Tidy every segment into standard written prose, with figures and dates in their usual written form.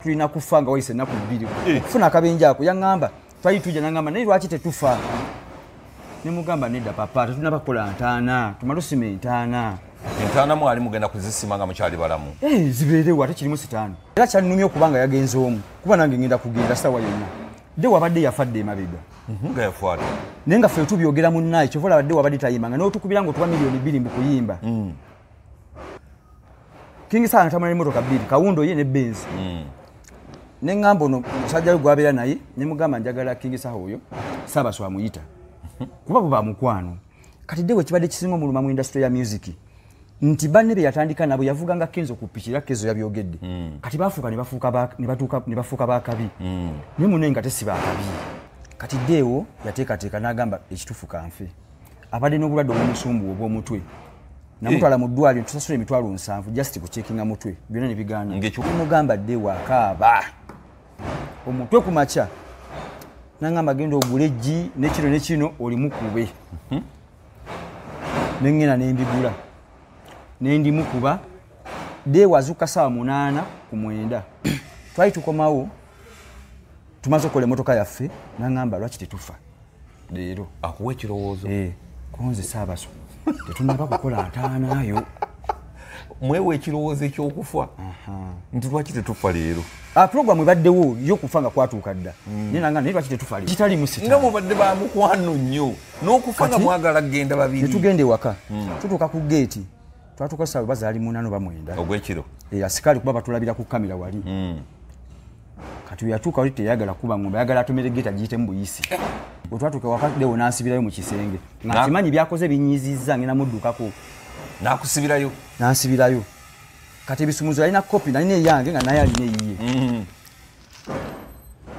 Tulina kufa nga wayise ennaku 2. Okufuna akabenje ako yaŋŋamba twali tujja n'aŋŋamba naye lwaki tetufa? Ne mugamba nedda papa tetunnaba kukola ntaana, tumale osima entaana. Entaana mwali mugenda kuzisima nga mukyali balamu? Zibeerewo ate kirimu sitaani. Era kyannumye okuba nga yagenze omu kuba nange ngenda kugenda ssaawa yonna. Dde wabadde yafa dda emabega. Nga yafa atya? Naye nga ffe tubyogera munnaye kyova olaba dde wabadde tayimba nga n'otukubira ng'otuwa 2 million mbu kuyimba. King Saha natambula n'emmotoka 2, Kawundo ye ne Benz. Ne ŋŋamba ono musajja we gw'abeera naye ne mugamba njagala King Saha oyo Ssaabaswa amuyita. Kuba bo ba mukwano. Kati dde bwe kibadde kisinga omuluma mu industry ya music nti banne be yatandika nabo yavuganga Kenzo ku piki era Kenzo yabyogedde. Kati baafuuka ne bafuuka ne batuuka ne bafuuka baakabi. Naye munne nga tesi baakabi. Kati Ddeewo yateekateeka n'agamba ekituufu kanfe. Abadde n'obulwadde obw'omusumbu obw'omutwe. Namutwala mu ddwaliro tusasula 70,000 just kucekinga mutwe byonna ne bigaana. Mugamba Ddeewo akaaba omutwe ku makya n'angamba genda ogule eggi ne kino ne kino olimukube. Ne ŋŋenda ne mbigula ne ndimukuba. Ddeewo azuukuka ssaawa 8 ku 9. Twali tukomawo tumaze okukola emmotoka yaffe n'aŋŋamba lwaki tetufa leero. Akuwa ekirowoozo. Konze Ssaabaswa tetunnaba kukola ntaanaayo. Mwewa ekirowoozo ekyokufa nti lwaki tetufa leero? Program ebaddewo y'okufa nga kwatuuka dda. Naye nanga naye lwaki tetufa leero? Kitaliimu sitaani. Nga mubadde ba mukwano nnyo n'okufa nga mwagala kugenda babiri. Ne tugenda ewaka. Tutuuka ku geeti. Twatuuka ssaawa oba zaali 8 oba 9. Ogw'ekiro. Asikaali kuba batulabira ku kamera wali. Kati yatuuka wali teyayagala kuba ng'ombe ayagala atomere geeti agiyitemu buyisi. Bwe twatuuka ewaka Ddewo n'ansibirayo mu kisenge. Nga nkimanyi by'akoze binyiizizza ngenda muddukako. N'akusibirayo? N'ansibirayo. Kati ebisumuzo yalina kopi nalina eyange nga naye alina eyiye.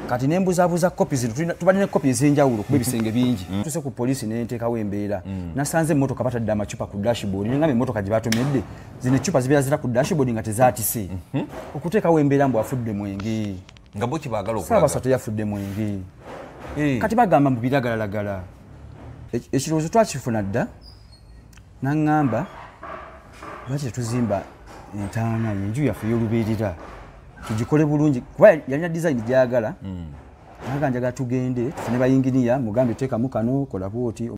Kati ne mbuzaabuza kopi zino tubadde ne kopi ez'enjawulo kuba ebisenge bingi. Tuuse ku poliisi ne nteekawo embeera. Nasanze emmotoka batadde amacupa ku dashboard ne ngamba emmotoka gye batomedde zino eccupa zibeera zira ku dashboard nga tezaatise. Okuteekawo embeera mbu afudde mwenge. Nga bo kye baagala okulaga. Ssaabaswa teyafudde mwenge. Kati bagamba mbu biragalalagala. Ekirowoozo twakifuna dda n'aŋŋamba lwaki tetuzimba entaana enju yaffe ey'olubeerera tugikole bulungi kuba yalina design gy'ayagala. N'agamba njagala tugende tufune bayinginiya mugambe teekamu kano kola bw'oti.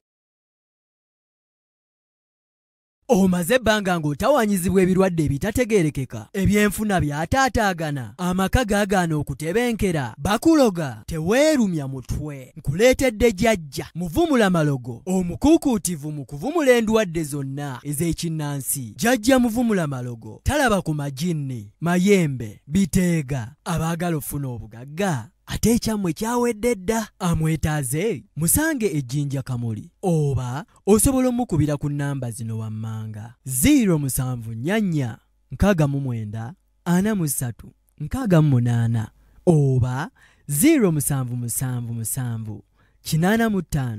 Omaze ebbanga ng'otawaanyizibwa ebirwadde ebitategeerekeka, ebyenfuna byataataagana, amaka gaagaana okutebenkera, bakuloga, teweerumya mutwe. Nkuleetedde jjajja Muvumula Malogo, omukuukuutivu mu kuvumula endwadde zonna ez'ekinnansi. Jjajja Muvumula Malogo talaba ku majinni, mayembe, biteega, abaagala okufuna obugagga. Ate ekyammwe kyawedde dda. Amwetaaze musange ejjinja Kamuli oba osobola omukubira ku nnamba zino wammanga 0744 69 43 68 oba 0777 85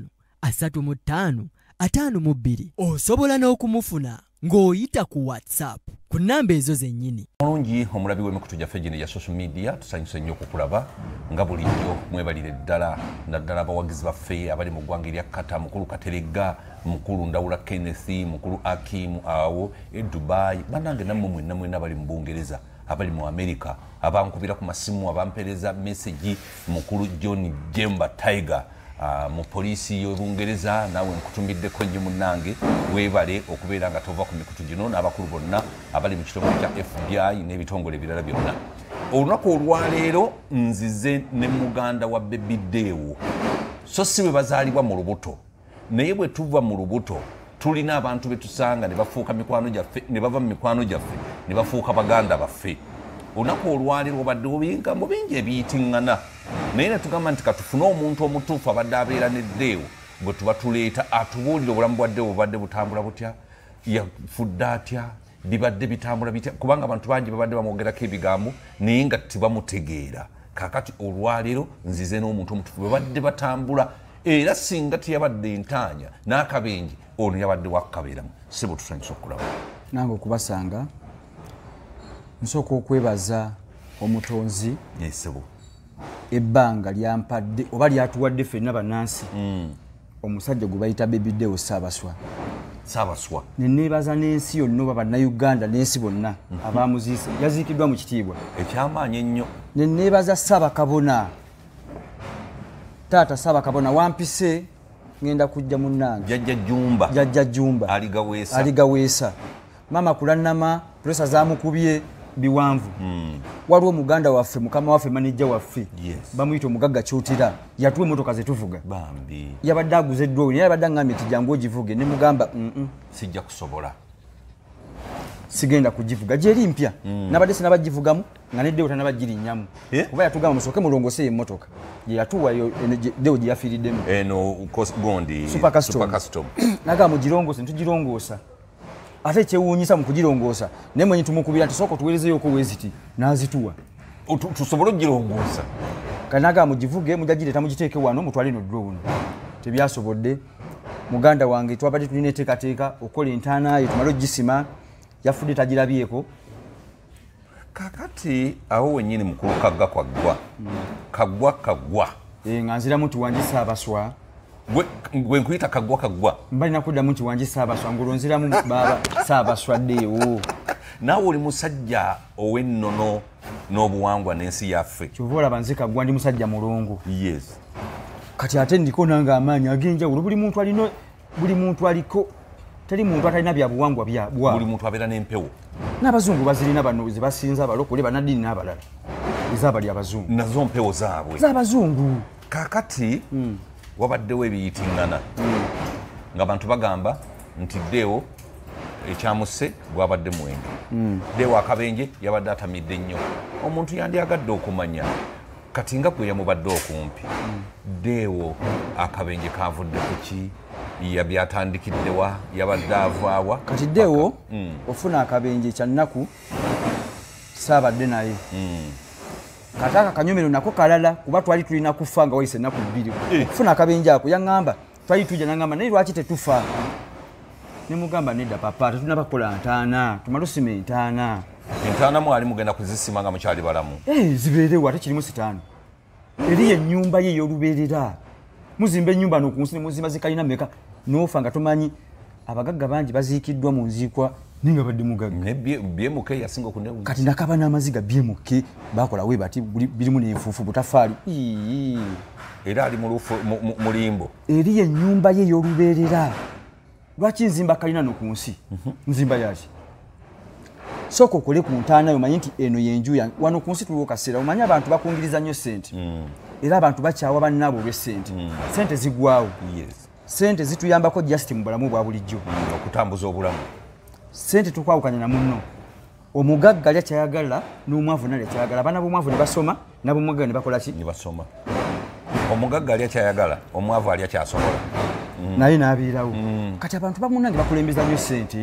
35 52. Osobola n'okumufuna ng'oyita ku WhatsApp ku nnamba ezo zennyini. Mulungi omulabi w'emikutu gyaffe gino egya social media, tusanyuse nnyo okukulaba nga bulijjo. Mwebalire ddala naddala abawagizi baffe abali mu ggwanga erya Qatar, mukulu Kateregga, mukulu Ndawula Kenneth, mukulu Akim awo e Dubai, bannange nammwe mwenna mwenna abali mu Bungereza, abali mu America, abankubira ku masimu, abampeereza message, mukulu John Jemba Tiger mu poliisi y'Obungereza, naawe nkutumiddeko nnyo munnange, weebale okubeera nga tova ku mikutu gino, n'abakulu bonna abali mu kitongole kya FBI n'ebitongole ebirala byonna. Olunaku olwaleero nzize ne muganda wa Baby Deo, so si bwe bazaalibwa mu lubuto, naye bwe tuva mu lubuto tulina abantu be tusanga ne bafuuka mikwano gyaffe, ne bava mu mikwano gyaffe ne bafuuka baganda baffe. Olunaku olwaleero obaddewo bigambo bingi ebiyitiŋŋana, naye ne tugamba nti katufune omuntu omutuufu abadde abeera ne Deo bwe tuba tuleeta atubuulire obulamu bwa Deo bubadde butambula butya, yafudde atya, bibadde bitambula bitya, kubanga abantu bangi babadde bamwogerako ebigambo naye nga tebamutegeera. Kaakati olwaleero nzize n'omuntu omutuufu bwe badde batambula, era singa teyabadde entaanya n'akabenje ono yabadde wakkabeeramu. Sebo, tusanyusa okulaba. Nange okubasanga. Nsooka okwebaza omutonzi Sebo. ebbanga lyampadde oba lyatuwadde ffenna bannansi omusajja gwe bayita Baby Deo Ssaabaswa. Saabaswa. Neneebaza n'ensi yonna oba bannayuganda n'ensi bonna abamuziise, yaziikiddwa mu kitiibwa ekyamaanyi ennyo. Neneebaza Ssaabakabona, taata Ssaabakabona wampise ngenda kujja munnange Jjajja Jjumba, Jjajja Jjumba aligaweesa, aligaweesa. Maama Kulannama pulesa zamukubye biwanvu. Waliwo muganda waffe, mukama waffe, manejja waffe, bamuyita omugagga Kyotera, yatuwa emmotoka zetuvuga. Bambi yabadde aguze eddwoowo naye yabadde aŋŋambye nti jangu ogivuge, ne mugamba sijja kusobola, sigenda kugivuga, gyeri mpya. Nabadde sinabagivugamu nga neddewo tanabagirinyamu, kuba yatugamba musooke mulongose emmotoka gye yatuwa ddewo gye yafiiriddemu eno gondi Super Custom. Nagamba mugirongose, ntugirongoosa. Ate ekyewuunyisa mu kugirongoosa naye mwenyi tumukubira nti sooka otuweerezeeyoko weziti, n'azituwa tusobole okugirongoosa. Kati nagamba mugivuge, mujja gireeta mugiteeke wano mutwale eno drone. Tebyasobodde. Muganda wange twabadde tulina enteekateeka okukola entaana ye tumale ogisima, yafudde tagirabyeko. Kakati awo wennyini mukulu Kaggwa kwaggwa Kaggwa Kaggwa nga nziramu nti wangi Ssaabaswa. Gwe nkuyita Kaggwa Kaggwa, mbalina kuddamu nti wangi Ssaabaswa, ngolwo nziramu baaba Ssaabaswa ddeewo. Naawe oli musajja ow'ennono n'obuwangwa n'ensi yaffe. Kyova olaba nze Kaggwa ndi musajja mulongo. Yes. Kati ate ndiko nange amaanyi ag'enjawulo, buli muntu alina, buli muntu aliko, teri muntu atalina bya buwangwa bya bwa. Buli muntu abeera n'empewo. N'abazungu bazirina bano ze basinza abalokole, bannaddiini n'abalala. Ez'abali abazungu. Nazo mpewo zaabwe. Z'abazungu. Kakati wabaddewo ebiyitiŋŋana ng'abantu bagamba nti ddewo ekyamuse gwabadde mwenge, ddewo akabenje yabadde atamidde nnyo. Omuntu yandyagadde okumanya kati nga gwe yamubadde okumpi, ddewo akabenje kavudde ku ki, yabyatandikiddewa, yabadde avaawa? Kati ddewo ofuna akabenje kyannaku saabadde naye. Kati aka kanyomero nako kalala, kuba twali tulina kufa nga wayise ennaku bbiri. Okufuna akabenje ako yaŋŋamba twali tujja, naŋŋamba naye lwaki tetufa? Ne mugamba nedda papa, tetunnaba kukola ntaana, tumale osima entaana. Entaana mwali mugenda kuzisima nga mukyali balamu? Zibeerewo ate kirimu sitaani. Eriyo ennyumba ye ey'olubeerera. Muzimba ennyumba no ku nsi ne muzimba zikalina mmeka, n'ofa nga tomanyi. Abagagga bangi baziikiddwa mu nziikwa naye nga badde mugagga. BMK yasinga okunewuunyisa. Kati nakaba n'amaziga BMK bakola we bati birimu n'enfuufu butafaali. Era ali mu limbo. Eriyo ennyumba ye ey'olubeerera. Lwaki nzimba kalina no ku nsi? Nzimba yaki? Sooka okole ku ntaana yo, omanye nti eno y'enju yange. Wano ku nsi tuliwo kaseera, omanye abantu bakungiriza nnyo ssente. Era abantu bakyawa bannaabwe olw'essente. Ssente ziggwawo. Ssente zituyambako just mu bulamu bwa bulijjo. Okutambuza obulamu. Ssente tukwawukanya na munno. Omugagga alya ky'ayagala n'omwavu nalya ky'ayagala. Abaana b'omwavu ne basoma, n'ab'omugagga ne bakola ki? Ne basoma. Omugagga alya ky'ayagala, omwavu alya ky'asobola. Naye n'abeerawo. Kati abantu bamunnange bakulembeza nnyo ssente.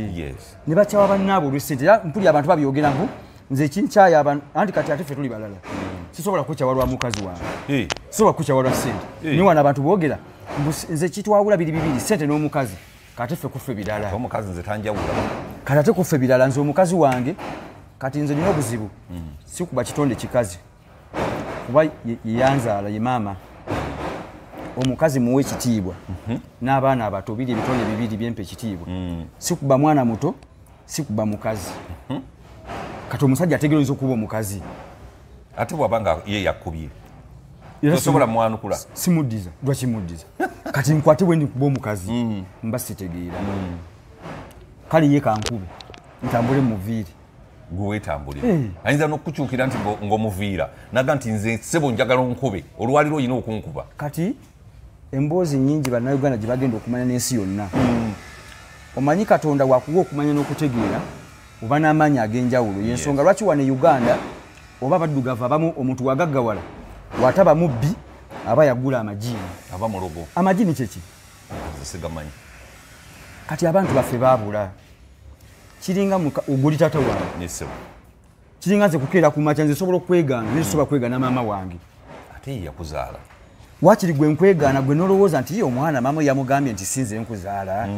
Ne bakyawa bannaabwe olw'essente. Era mpulira abantu babyogera mbu nze ekinkyaya abantu, anti kati ate ffe tuli balala. Sisobola kukyawa lwa mukazi wange. Sisobola kukyawa lwa ssente. Naye wano abantu boogera mbu nze kitwawula biri bibiri, ssente n'omukazi. Kati ffe kuffe birala. Omukazi nze tanjawula. Kati ate kuffe birala, nze omukazi wange kati nze nina obuzibu. Sikuba kitonde kikazi. Kuba ye yanzaala ye maama. Omukazi muwe ekitiibwa n'abaana abato, biri ebitonde bibiri byempa ekitiibwa. Sikuba mwana muto, sikuba mukazi. Kati omusajja ategeera oyinza okuba omukazi. Ate bw'aba nga ye yakubye, tosobola mwanukula. Simuddiza, lwaki muddiza? Kati nkwate bwe ndikuba omukazi, mba sitegeera. Kale ye kankube, ntambule muviiri. Gwe weetambulira. Ayinza n'okukukyukira nti ng'omuviira, naga nti nze ssebo njagala onkube, olwaliro olina okunkuba. Kati emboozi nnyingi bannayuganda gye bagenda okumanya n'ensi yonna. Omanyi Katonda wakuwa okumanya n'okutegeera oba n'amaanyi ag'enjawulo. Y'ensonga lwaki wano e Uganda oba abaddugavu abamu omuntu wagaggawala wataba mubbi aba yagula amajiini. Aba mulogo. Amajiini kye ki? Nze sigamanyi. Kati abantu baffe baabula. Kiringa oguli taata wange. Kiringa nze kukeera ku makya, nze nsobola okwegaana, naye sisobola kwegaana maama wange. Ate ye yakuzaala. Waakiri gwe nkwegaana gwe n'olowooza nti ye omwana maama yamugambye nti si nze nkuzaala.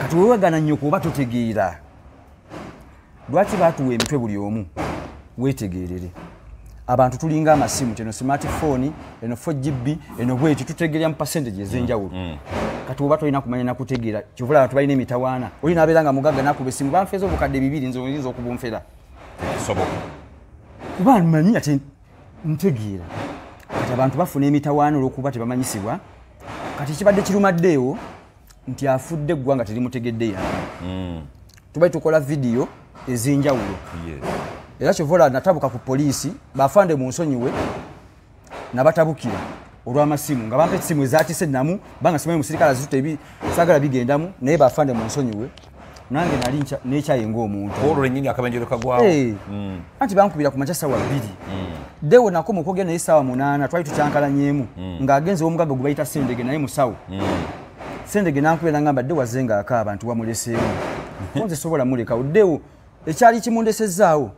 Kati wewegaana nnyoko oba totegeera. Lwaki baatuwa emitwe buli omu? Weetegeerere. Abantu tulinga amasimu, eno smartphone, eno 4GB, eno bweti, tutegeerera mu percentage ez'enjawulo. Kati oba tolina kumanya nakutegeera, kyova abantu balina emitawaana. Oli n'abeera nga mugagga n'akuba essimu, banfeeza obukadde 2 nze oyinza okubunfera. Kisoboka. Kuba mmanyi ate ntegeera. Kati abantu bafuna emitawaana olw'okuba tebamanyisibwa. Kati kibadde kirumaddeewo nti afudde eggwanga terimutegedde yange. Tubadde tukola vidiyo ez'enjawulo. Era kyova olaba natabuka ku poliisi, bafande mu nsonyiwe nabatabukira olw'amasimu nga bampa essimu ezaatise namu banga simanyi musirikale azitutte saagala bigendamu, naye bafande mu nsonyiwe nange nali nekyaye ng'omuntu. Olwo lwennyini akabenjero kagwawo. Anti bankubira ku makya ssaawa 2. Ddewo nako mu kwogera naye ssaawa 8 twali tukyankalanyeemu ng'agenze ow'omugagga gwe bayita Sendege naye musawo. Sendege n'ankubira n'angamba Ddewo azze ng'akaaba nti wamuleseewo. Nze sobola mulekawo. Ddewo ekyali kimundesezaawo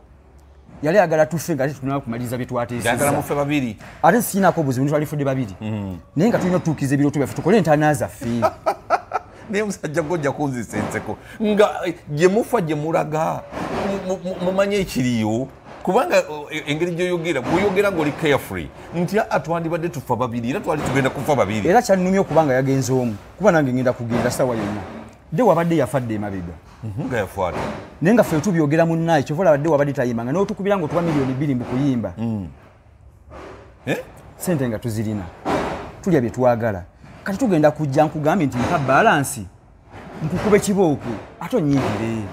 yali ayagala tufe nga ate tunakumaliriza bye twateesezza. Ayagala mufe babiri. Ate sinaako obuzibu twalifudde babiri. Naye nga tulina otutuukiriza ebirooto byaffe tukole entaana zaffe. Naye musajja gojja kunzisa enseko nga gye mufa gye mulaga mumanye ekiriyo, kubanga engeri gy'oyogera bw'oyogera ng'oli carefree nti twandibadde tufa babiri era twali tugenda kufa babiri. Era kyannumye okubanga yagenze omu kuba nange ngenda kugenda ssaawa yonna. Ddewo abadde yafadde emabega. Nga yafa atya? Naye nga ffe tubyogera munnaye, kyova olaba Ddewo abadde tayimba nga n'otukubira ng'otuwa miliyoni 2 mbu kuyimba. Ssente nga tuzirina, tulya bye twagala. Kati tugenda kujja nkugambye nti mpa balansi nkukube kibooko ate onnyimbire.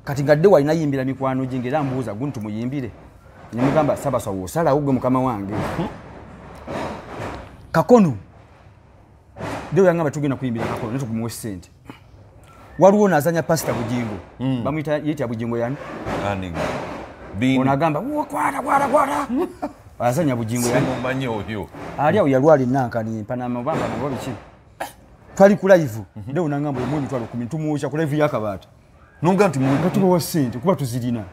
Kati nga Ddewo alina yimbira mikwano gye ng'era mbuuza guno tumuyimbire. Ne mugamba Ssabaswa w'osalawo gwe mukama wange. Kakono Ddewo yangamba tugenda kuyimbira Kakono naye tukumuwe ssente. Waliwo n'azanya Pasita Bugingo. Bamuyita yetya Bugingo yani? Ani? Ono agamba kwata kwata kwata. Azanya Bugingo yani. Simumanyi oyo. Ali awo yalwala ennankani empanama oba oba biki. Twali ku live. Ddewo n'angamba omuwe emitwalo 10 tumuwokya ku live y'akabaata. Nonga nti nga tubawa ssente kuba tuzirina.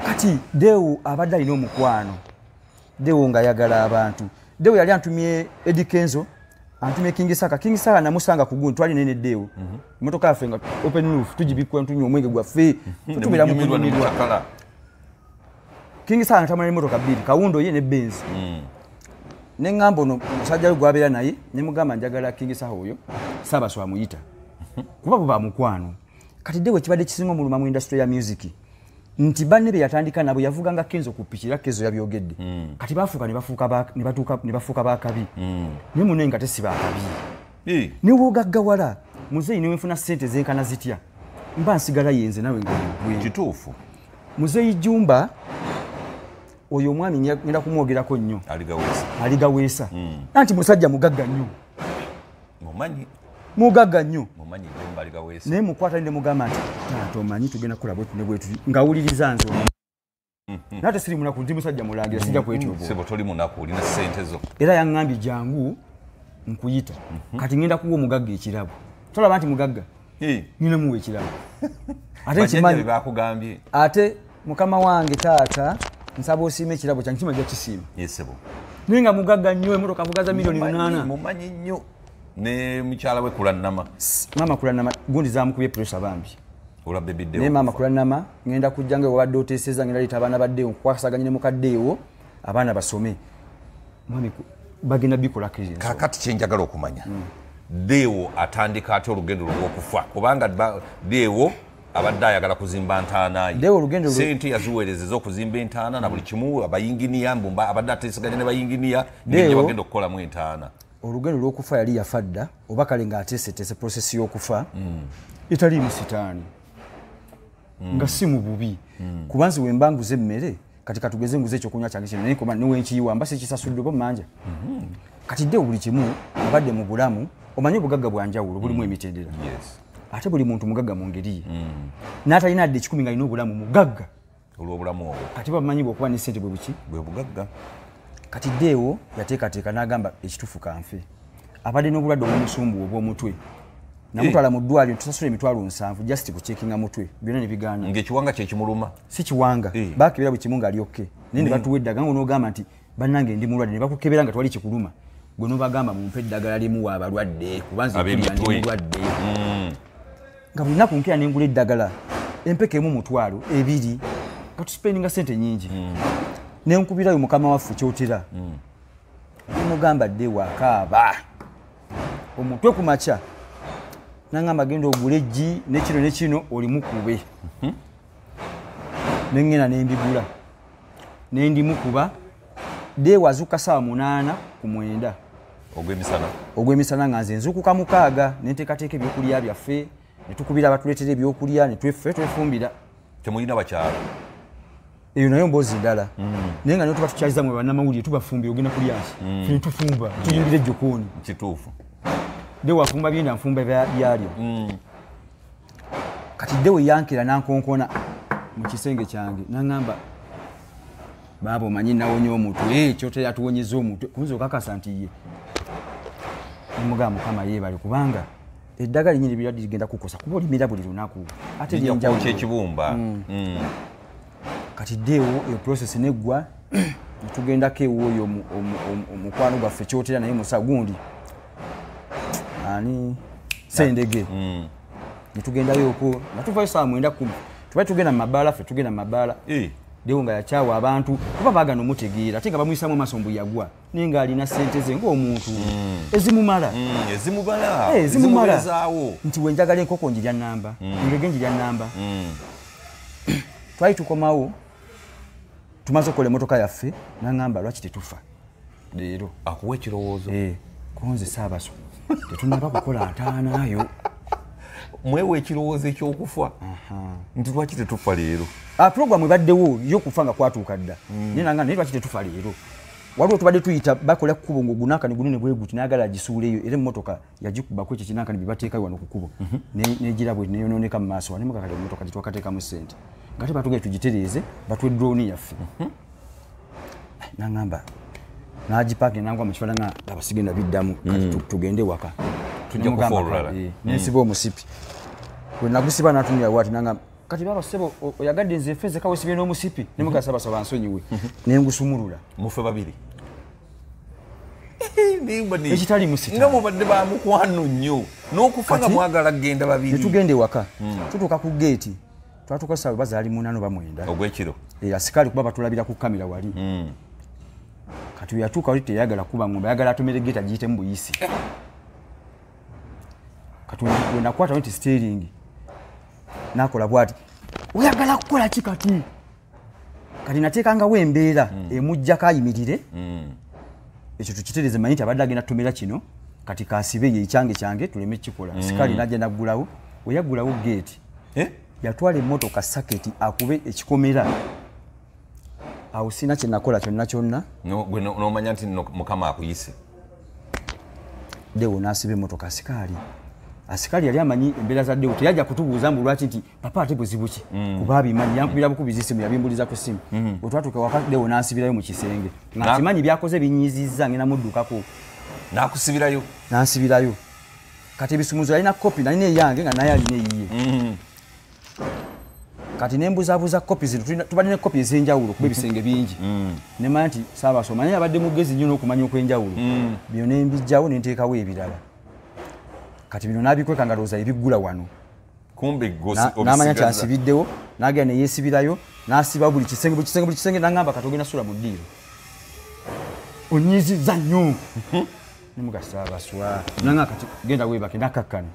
Kati Ddewo abadde alina omukwano. Ddewo ng'ayagala abantu. Ddewo yali antumye Eddy Kenzo, antumye King Saka. King Saka namusanga ku gundi twali nene Ddewo. Emmotoka yaffe nga open roof tugibikkula tunywa omwenge gwaffe tubeera mu kunyumirwa. King Saka natambula n'emmotoka 2, Kawundo ye ne Benz. Ne ŋŋamba ono musajja we gw'abeera naye ne mugamba njagala King Saka oyo Ssabaswa amuyita. Kuba bo bamukwano. Kati Ddewo ekibadde kisinga omuluma mu industry ya music nti banne be yatandika nabo yavuganga Kenzo ku piki era Kenzo yabyogedde. Kati baafuuka ne bafuuka baakabi. Naye munne nga tesi baakabi. Ne bw'ogaggawala muzeeyi ne wenfuna ssente zenkana zitya mba nsigala yenze nawe nga gwe. Kituufu. Muzeeyi Jumba oyo omwami ngenda kumwogerako nnyo. Aligaweesa. Anti musajja mugagga nnyo. Mumanyi. Mugagga nnyo. Mumanyi Jumba aligaweesa. Naye mukwata ne mugamba nti taata omanyi tugenda kukola bwetu ne bwetu ng'awuliriza nze. Nate siri munaku ndi musajja mulangira sijja kwetyobola. Sebo toli munaku olina ssente zo. Era yaŋŋambye jangu nkuyita. Kati ngenda kuwa omugagga ekirabo. Tolaba nti mugagga. Ngenda muwa ekirabo. Ate nkimanyi bakugambye. Ate mukama wange taata nsaba osiime ekirabo kyange kimajja kisiima. Yes sebo. Naye nga mugagga nnyo emmotoka avuga za miliyoni 8. Mumanyi nnyo. Ne mukyala we Kulannama. Maama Kulannama gundi zamukubye pressure bambi. Olwa baby Ddewo. Naye maama Kulannama ngenda kujja nga wabadde oteesezza ngenda leeta abaana ba Ddewo nkwasaganye ne mukaddeewo abaana basome. Mwami bagenda bikola kiri. Kaakati kye njagala okumanya. Ddewo atandika atya olugendo lw'okufa kubanga Ddewo abadde ayagala kuzimba ntaana ye. Ddewo olugendo ssente yaziweereza ez'okuzimba entaana na buli kimu abayinginiya mbumba abadde ateeseganya ne bayinginiya ngeri bagenda okukolamu entaana. Olugendo lw'okufa yali yafa dda oba kale ng'ateeseteese process y'okufa etaliimu sitaani nga si mu bubi. Kuba nze we mba nguze emmere kati katugeze nguze ekyokunywa kyange kino naye nkoma ne wenkiyiwa mba sikisasudde oba mmanja. Kati Ddewo buli kimu abadde mu bulamu omanyi obugagga bwa njawulo bulimu emitendera. Ate buli muntu mugagga mu ngeri ye. N'atalina adde 1 ng'alina obulamu mugagga. Olw'obulamu obwo. Kati bamanyi bw'okuba ne ssente bwe buki? Bwe bugagga. Kati Ddewo yateekateeka n'agamba ekituufu kanfe. Abadde n'obulwadde obw'omusumbu obw'omutwe. Namutwala mu ddwaliro tusasula emitwalo 7 just kucekinga mutwe byonna ne bigaana. Ng'ekiwanga kye kimuluma? Si kiwanga. Baakebera buli kimu ng'ali okay. Naye ne batuwa eddagala ng'onoogamba nti bannange ndi mulwadde ne bakukebera nga tewali kikuluma. Gwe n'obagamba mumpe eddagala limuwa abalwadde kuba nze mpulira ndi mulwadde. Nga buli nnaku nkeera ne ngula eddagala empeke emu 20 2 nga tusipendinga ssente nnyingi. Ne nkubirayo mukama waffe Kyotera. Nemugamba Ddewo akaaba. Omutwe ku makya nangamba genda ogule eggi nekino nekino olimukube. Nengenda nembigula nendimukuba. Dewa azuuka ssaawa 8 ku 9 ogw'emisana. Ogw'emisana nga nze nzuukuka 6 nenteekateeka ebyokulya byaffe ne tukubira abatuleetera ebyokulya ne twefumbira. Temulina bakyala? Eyo nayo mboozi ndala. Naye nga tuba tukyaliza mwe bannamawulire tubafumbira ogenda kulya ki? Ffe tufumba tuyingira ejjokooni. Kituufu. Dewa afumba byenda nfumba byalyo. Kati Dewa yankira nankonkona mu kisenge kyange nangamba baaba omanyi nawonye omutwe ekyo yatuwonyeza omutwe kunze okakasa nti ye. Nemugamba Mukama yeebale kubanga eddagala linnyini birwadde ligenda kukosa kuba olimira buli lunaku ate lyenjawulo ekibumba. Kati Dewo eyo process neggwa netugendako ew'oyo omukwano gwaffe Kyotera naye musa gundi ani Sendege. Netugendayo okwo nga tuvayo ssaawa 9:10 tuba tugenda mu mabaala ffe tugenda mu mabaala. Dewo nga yakyawa abantu kuba baagana omutegeera ate nga bamuyisaamu amaaso mbu yagwa naye ng'alina ssente ze ng'omuntu ezimumala. Ezimumala ezimumala nti we njagala enkoko njirya nnamba engege njirya nnamba. Twali tukomawo tumaze okukola emmotoka yaffe n'aŋŋamba lwaki tetufa leero. Akuwa ekirowoozo. Konze Ssaabaso tetunnaba kukola ntaanaayo. Mwewe ekirowoozo ekyokufa nti lwaki tetufa leero? Puroguramu ebaddewo y'okufa nga kwatuuka dda. Naye nanga naye lwaki tetufa leero? Waliwo tubadde tuyita bakola kkubo ng'ogunankani gunene bwe guti n'ayagala agisuuleyo era emmotoka yagikubako ekyo kinankani bye bateekayo wano ku kkubo negira bwe neyonooneka mu maaso. Wanemuka kati emmotoka gye twakateekamu ssente nga tebatugee tugitereeze batuwe drone yaffe. N'aŋŋamba n'agipaaka nangwa mu kifaananyi nga laba sigenda biddamu kati tugende waka. Nensiba omusipi bwe nagusiba n'atunulira bw'ati n'aŋŋamba kati baaba ssebo oyagadde nze nfe nzeka weesibye n'omusipi. Ne mugamba Ssaabaso bansonyiwe ne ngusumulula. Mufe babiri. Ekitali musita. Nga mubadde ba mukwano nnyo n'okufa nga mwagala kugenda babiri. Ne tugenda ewaka tutuuka ku geeti twatuuka ssaawa bazaali 8 oba 9 ogw'ekiro. Asikaali kuba batulabira ku kamera wali. Kati yatuuka wali teyayagala kuba ng'ombe ayagala atomere geeti agiyitemu buyisi. Kati we nakwata nti steering nakola bw'ati oyagala kukola ki kati? Kati nateekangawo embeera emuggyako ayimirire. Ekyo tukitereeze manyi nti abadde agenda kutomera kino kati kasibe ye ekyange kyange tuleme kukikola. Sikaali n'ajja n'aggulawo we yaggulawo geeti yatwala emmotoka saketi akube ekikomera. Awo sina kye nakola kyonna kyonna. N'omanya nti Mukama akuyise. Dewo n'asiba emmotoka asikaali. Asikaali yali amanyi embeera za Dewo teyajja kutubuuza mbu lwaki nti papa ate buzibu ki kuba abimanyi yankubira bukubiza essimu yabimbuliza ku ssimu. Bwe twatuuka waka Dewo n'ansibirayo mu kisenge nga nkimanyi byakoze binyiizizza ngenda muddukako. N'akusibirayo? N'ansibirayo. Kati ebisumuzo yalina kopi nalina eyange nga naye alina eyiye. Kati ne mbuzaabuza kopi zino tubadde ne kopi ez'enjawulo kuba ebisenge bingi. Ne mmanya nti Ssaabaso omanyi abadde mugezi nnyo n'okumanya okw'enjawulo. Bino ne mbiggyawo ne nteekawo ebirala. Kati bino n'abikweka nga ndowooza ebiggula wano. Kumbe n'amanya nti ansibiddewo n'agenda ne yeesibirayo n'asiba buli kisenge buli kisenge buli kisenge n'aŋŋamba kati ogenda sula mu ddiiro. Onyiizizza nnyo. Ne mugamba Ssaabaso n'aŋŋamba kati genda weebake n'akkakkana.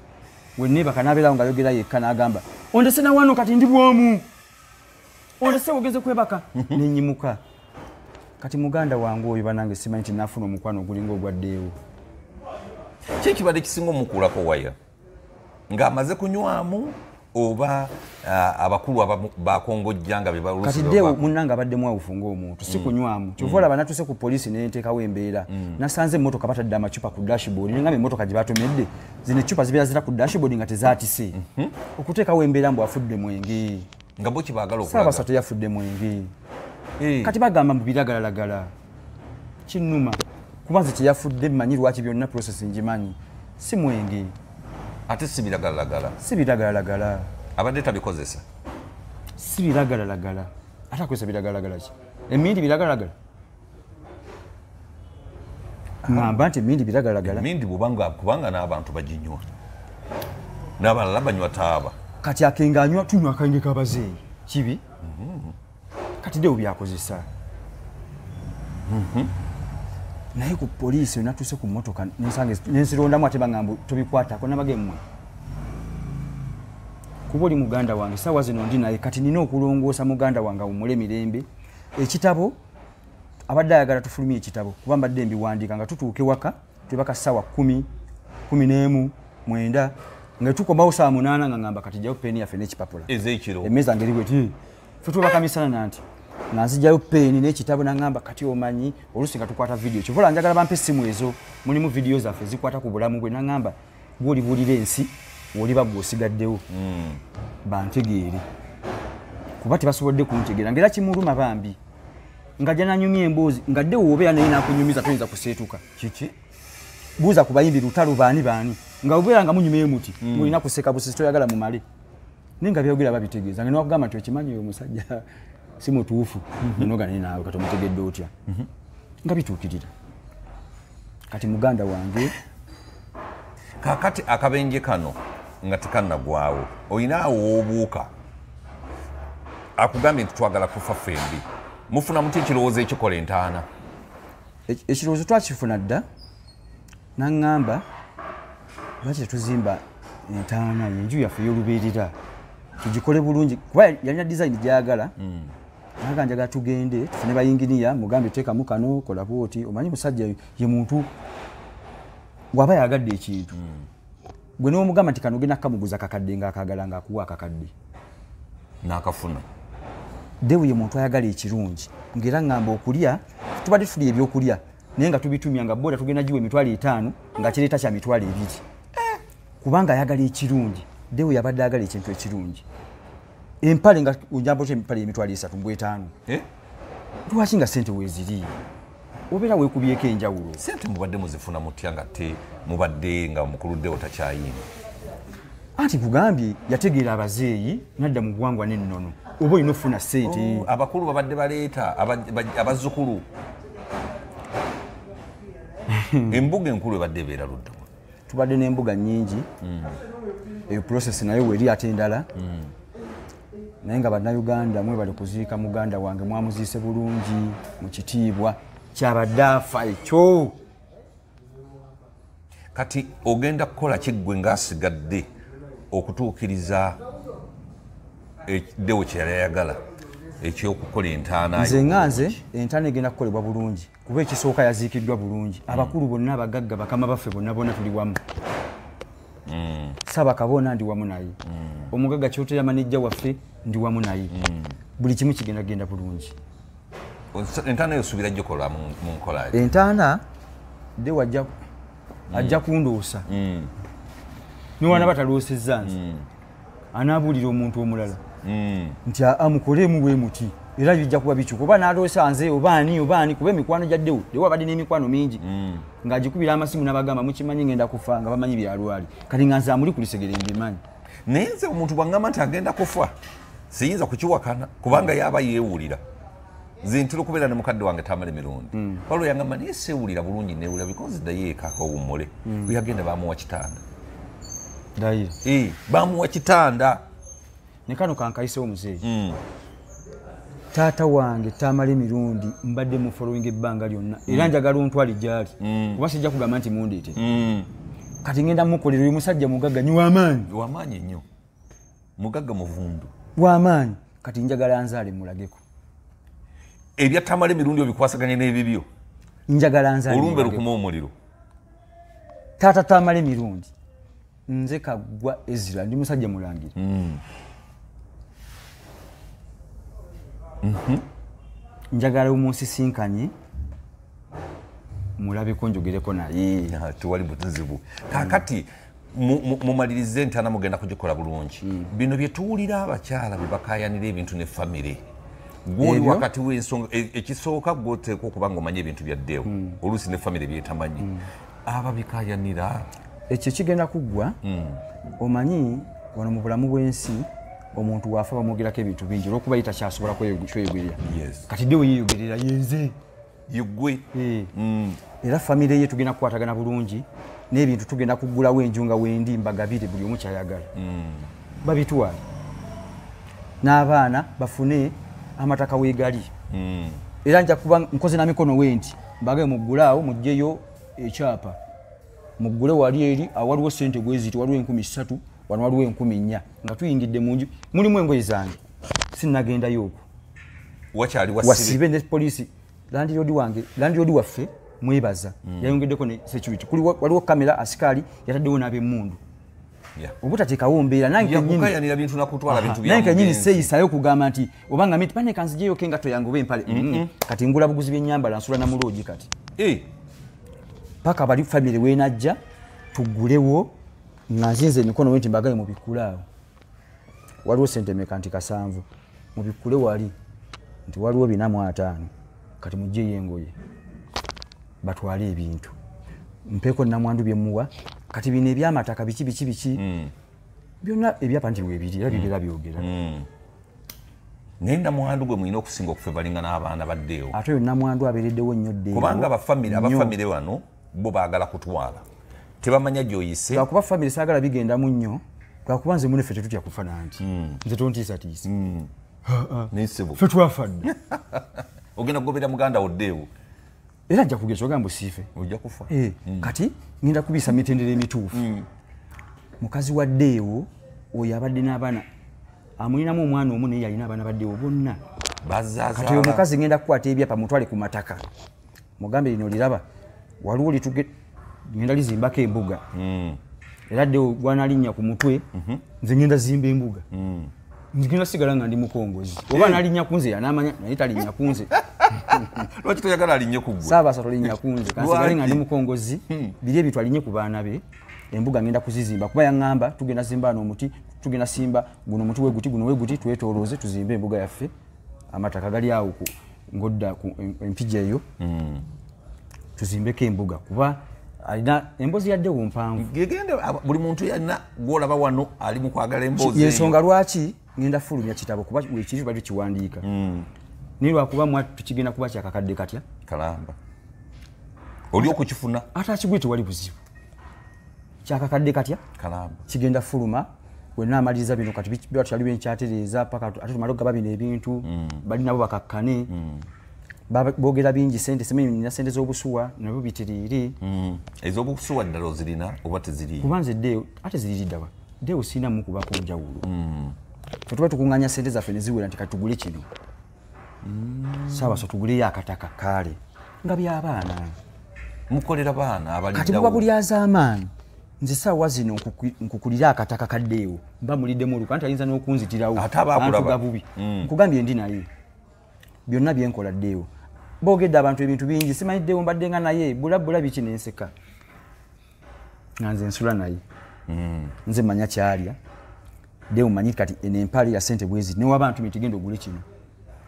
We neebaka n'abeerawo ng'ayogera yekka n'agamba ondese na wano kati ndi bwomu. Ondese ogenze kwebaka. Ne nnyimuka. Kati muganda wange oyo bannange simanyi nti naafuna omukwano ogulinga ogwa Ddewo. Ki ekibadde kisinga omukuulako waya? Ng'amaze kunywamu oba abakulu bakongojja nga be Kati Ddewo munnange abadde mwawufu ng'omuntu si kunywamu. Kyova olaba natuuse ku poliisi ne nteekawo embeera. Nasanze emmotoka batadde amacupa ku dashboard ne ngamba emmotoka gye batomedde zino eccupa zibeera zira ku dashboard nga tezaatise. Okuteekawo embeera mbu afudde mwenge. Nga bo kye baagala okulaga. Ssaabaso teyafudde mwenge. Kati bagamba mbu biragalalagala. Kinnuma. Kuba nze kye yafudde mmanyi lwaki byonna process ngimanyi. Si mwenge. Ate si biragalalagala. Si biragalalagala. Abadde tabikozesa. Si biragalalagala. Ate akozesa biragalalagala ki? Emmindi biragalalagala. Ngamba nti emmindi biragalalagala. Emmindi kubanga n'abantu baginywa. N'abalala banywa taaba. Kati akenge anywa tunywa akenge k'abazeeyi. Kibi? Kati Ddewo byakozesa. Naye ku poliisi natuuse ku mmotoka nensirondamu ate baŋŋamba tobikwatako nabage mmwe kuba oli muganda wange, saawa zino ndi naye, kati nina okulongoosa muganda wange awummule mirembe. Ekitabo abadde ayagala tufulumye ekitabo, kuba mbadde mbiwandiika nga tutuuka ewaka twebaka ssaawa 10, 11, 9, nga tukomawo ssaawa 8, nga ngamba kati jjayo peeni yaffe n'ekipapula. Ez'ekiro? Emmeeza ngeri bweti, ffe twebaka misana, nanti nga nzijjayo peeni n'ekitabo, naŋŋamba kati omanyi oluusi nga tukwata vidiyo, kyovola njagala bampe essimu ezo mulimu vidiyo zaffe zikwata ku bulamu bwe. Naŋŋamba gwolibuulira ensi woliba gwe osigaddewo bantegeere, kuba tebasobodde kuntegeera, ngaera kimuluma bambi nga jananyumya emboozi nga dde wobeera naye nakunyumiza toyinza kuseetuka. Kiki? Buuza ku bayimbi lutalo baani baani, nga obeera nga munyumye muti mulina kuseka busisi, toyagala mumale, naye nga byogera babitegeeza, nga newakugamba nti okimanyi oyo omusajja si mutuufu, noga naye naawe kati omutegedde otya, nga bituukirira. Kati muganda wange. Kakati akabenje kano nga tekannagwawo, olina awo w'obuuka akugambye nti twagala kufa ffembi, mufuna mutya ekirowoozo ekikola entaana? Ekirowoozo twakifuna dda. Naŋŋamba lwaki tetuzimba entaana enju yaffe ey'olubeerera tugikole bulungi, kuba yalina design gyagala. Naga njagala tugende tufune bayinginiya, mugambe teekamu kano, kola bwoti. Omanyi musajja ye muntu waba yagadde ekintu, gwe n'omugamba nti kano ogenda kukamuguza kakadde, ng'akaagala ng'akuwa akakadde. N'akafuna. Dewu ye muntu ayagala ekirungi, ng'era ŋŋamba okulya tubadde tulya ebyokulya naye nga tubitumya nga boda tugenda giwa 50,000 nga kireeta kya 20,000, kubanga ayagala ekirungi. Dewu yabadde ayagala ekintu ekirungi, empale nga ojambo kye empale 350,000. Eh? Lwaki nga sente weeziri obeera weekubyeko enjawulo? Sente mubadde muzifuna mutya nga te mubadde nga mukuluddewo takyayimba? Anti kugambye yategeera abazeeyi nadda mu buwangwa n'ennono, oba olina okufuna sente. Oh, abakulu babadde baleeta abazzukulu. Embuga enkulu ebadde ebeera ludda? Tubadde n'embuga nnyingi, eyo process nayo weri ate endala. Naye nga bannayuganda mwebale kuziika muganda wange, mwamuziise bulungi mu kitiibwa kyabadde afa ekyo. Kati ogenda kukola kiggwe ng'asigadde okutuukiriza eddewo kye yali ayagala ekyokukola entaana? Nze nga nze, entaana egenda kukolebwa bulungi, kuba ekisooka yaziikiddwa bulungi. Abakulu bonna, abagagga, bakama baffe bonna bonna tuli wamu. Saabakabona ndi wamu naye, omugagga Kyotera manejja waffe ndi wamu naye. Buli kimu kigenda genda bulungi. Entaana eyo osuubira gikola mu nkola ki? Entaana dewo ajja kundoosa, niwana bataloosezza nze, anaabuulira omuntu omulala nti aa mukolemu bwe muti, era bijja kuba bikyuka. Oba naloosa nze oba ani oba ani, kuba emikwano gya Ddewo, Ddewo abadde n'emikwano mingi, ng'agikubira amasimu n'abagamba mukimanyi ngenda kufa, nga bamanyi byalwali. Kati nga nze amuli ku lusegere mbimanyi. Naye nze omuntu bw'aŋŋamba nti agenda kufa siyinza kukiwakana, kubanga yaba yeewulira. Nze ntera okubeera ne mukadde wange Tamala Emirundi, waliwo yangamba naye seewulira bulungi, neewulira because ddayo eka akawummule. Bwe yagenda bamuwa kitanda. Ndayira. Eh, bamuwa kitanda. Ne kano kankayisewo muzeeyi. Taata wange Tamala Emirundi mbadde mu following ebbanga lyonna, era njagala ontwale gyali, kuba sijja kugamba nti mundeete. Kati ngenda mukolera. Oyo musajja mugagga nyi w'amaanyi. Wamaanyi nnyo, mugagga muvundu. W'amaanyi. Kati njagala nzaale mulageko. Ebya Tamala Emirundi obikwasaganye n'ebibyo? Njagala nzaale olumbe mulageko. Lukuma omuliro. Taata Tamala Emirundi, nze Kaggwa Ezira ndi musajja mulangira. Njagala omunsisinkanye mulabeko njogereko naye. Ah, tewali buzibu. Kakati mumalirize entaana mugenda kugikola bulungi. Bino bye tuwulira abakyala bye bakayanira ebintu ne famire, gwoli Ebyo? Wakati w'ensonga ekisooka gwoteekwa okuba nga omanye ebintu byaddeewo, oluusi ne famire byetamanyi ababikayanira. Ekyo kigenda kuggwa. Omanyi wano mu bulamu bw'ensi omuntu waafa bamwogerako ebintu bingi olwokuba ye takyasobola kweyogerera. Kati dde weyeyogerera yenze. Yeggwe. Eh. Era famire ye tugenda kukwatagana bulungi n'ebintu, tugenda kuggulawo enju nga wendi mbagabire buli omu kyayagala, babitwale n'abaana bafune amataka weegali. Era nja kuba nkoze na mikono wendi. Mbage muggulaawo mugjeyo ekyapa. Muggule wali eri awaliwo ssente bweziti, waliwo 3,000, wano waliwo 4,000. Nga tuyingidde mu nju, mulimu engoye zange. Sinnagendayo okwo. Wakyali wasibe ne poliisi. Landlord wange, landlord waffe mwebaza. Yayongeddeko ne security. Kuli waliwo kamera, asikali yataddewo n'ab'emmundu. Obutateekawo mbeera nange kennyini seeyisayo okugamba nti obanga miti bane kanzigyeyoko engatto yange oba empale. Kati ngula buguzi byennyambala, nsula na muloogi kati. Paka bali family weenajja tugulewo nga nzinze emikono nti mbagaye mubikkule awo. Waliwo ssente mmeka nti 7, mubikkule wali nti waliwo 450, kati mugyeyo engoye batwale ebintu. Mpeeko namwandu bye muwa. Kati bino ebyamataka biki biki biki byonna ebyapa nti weebiri era bibeera byogera. Naye namwandu gwe mulina okusinga okufevalinga n'abaana baddeewo. Ate oyo namwandu abeereddewo nnyo ddeewo. Kubanga abafamire wano bo baagala kutwala. Tebamanya gy'oyise. Lwakuba famire saagala bigendamu nnyo, lwakuba nze muneffe tetutya kufa nanti. Nze tontiisatiisa. Ffe twafa dda. Ogenda kugobera muganda wo ddeewo. Era ajja kugeza ogamba osiife. Ojja kufa. Kati ngenda kubisa mitendera emituufu. Mukazi wa ddeewo oyo abadde n'abaana, amulinamu omwana omu naye yalina abaana baddeewo bonna. Kati oyo omukazi ngenda kukwata ebyapa mutwale ku mataka. Mugambe lino liraba waliwo lituge ngenda lizimbako embuga. Era ddeewo gw'anaalinnya ku mutwe nze ngenda zimba embuga. Ngenda sigala nga ndi mukongozi. Oba n'alinnya ku nze yanaamanya naye talinnya ku nze. Lwaki toyagala alinnye ku ggwe? Ssaabasa tolinnya ku nze. Kansigale nga ndi mukongozi, biri ebintu alinnye ku baana be, embuga ngenda kuzizimba. Kuba yaŋŋamba tugenda zimba wano omuti, tugenda simba guno omuti we guti, guno we guti, twetoolooze tuzimbe embuga yaffe. Amataka gali awo ng'odda ku empija eyo, tuzimbeko embuga. Kuba alina emboozi ya ddewo mpanvu. Gegende buli muntu yenna gw'olaba wano ali mu kwagala emboozi eyo. Y'ensonga lwaki ngenda fulumya kitabo kuba wekiri bali kiwandiika. Naye lwakuba mwattu kigenda kuba kyakakadde katya? Kalamba. Oli okukifuna? Ate akigwe tewali buzibu. Kyakakadde katya? Kalamba. Kigenda fuluma, wenna amaliriza bino kati biba tukyali byenkyatereeza paka ate tumale okugaba bino ebintu, bali nabo bakakkane. Boogera bingi ssente, simanyi nina ssente z'obusuwa nabyo bitiriire. Ez'obusuwa ddala ozirina oba teziriiyo? Kuba nze ddeewo ate ziriri ddala. Ddeewo sirinamu kubako njawulo. Ffe tuba tukuŋŋaanya ssente zaffe ne ziwera nti kati tugule kino. Ssaabasa tuguleyo akataka kaale nga by'abaana. Mukolera baana abaliddawo. Kati buba bulyazaamaanyi. Nze ssaawa zino nkukulira akataka kaddeewo mba muliddemu oluka anti ayinza n'okunzitirawo. Ate aba akulaba. Antuga bubi. Nkugambye ndi naye. Byonna bye nkola ddeewo. Boogedde abantu ebintu bingi, simanyi ddeewo mbadde nga naye bulabula biki n'enseka. Nga nze nsula naye. Nze mmanya ky'alya. Ddeewo mmanyi kati eno empale ya ssente bwezi ne waba ntumye tigenda ogule kino.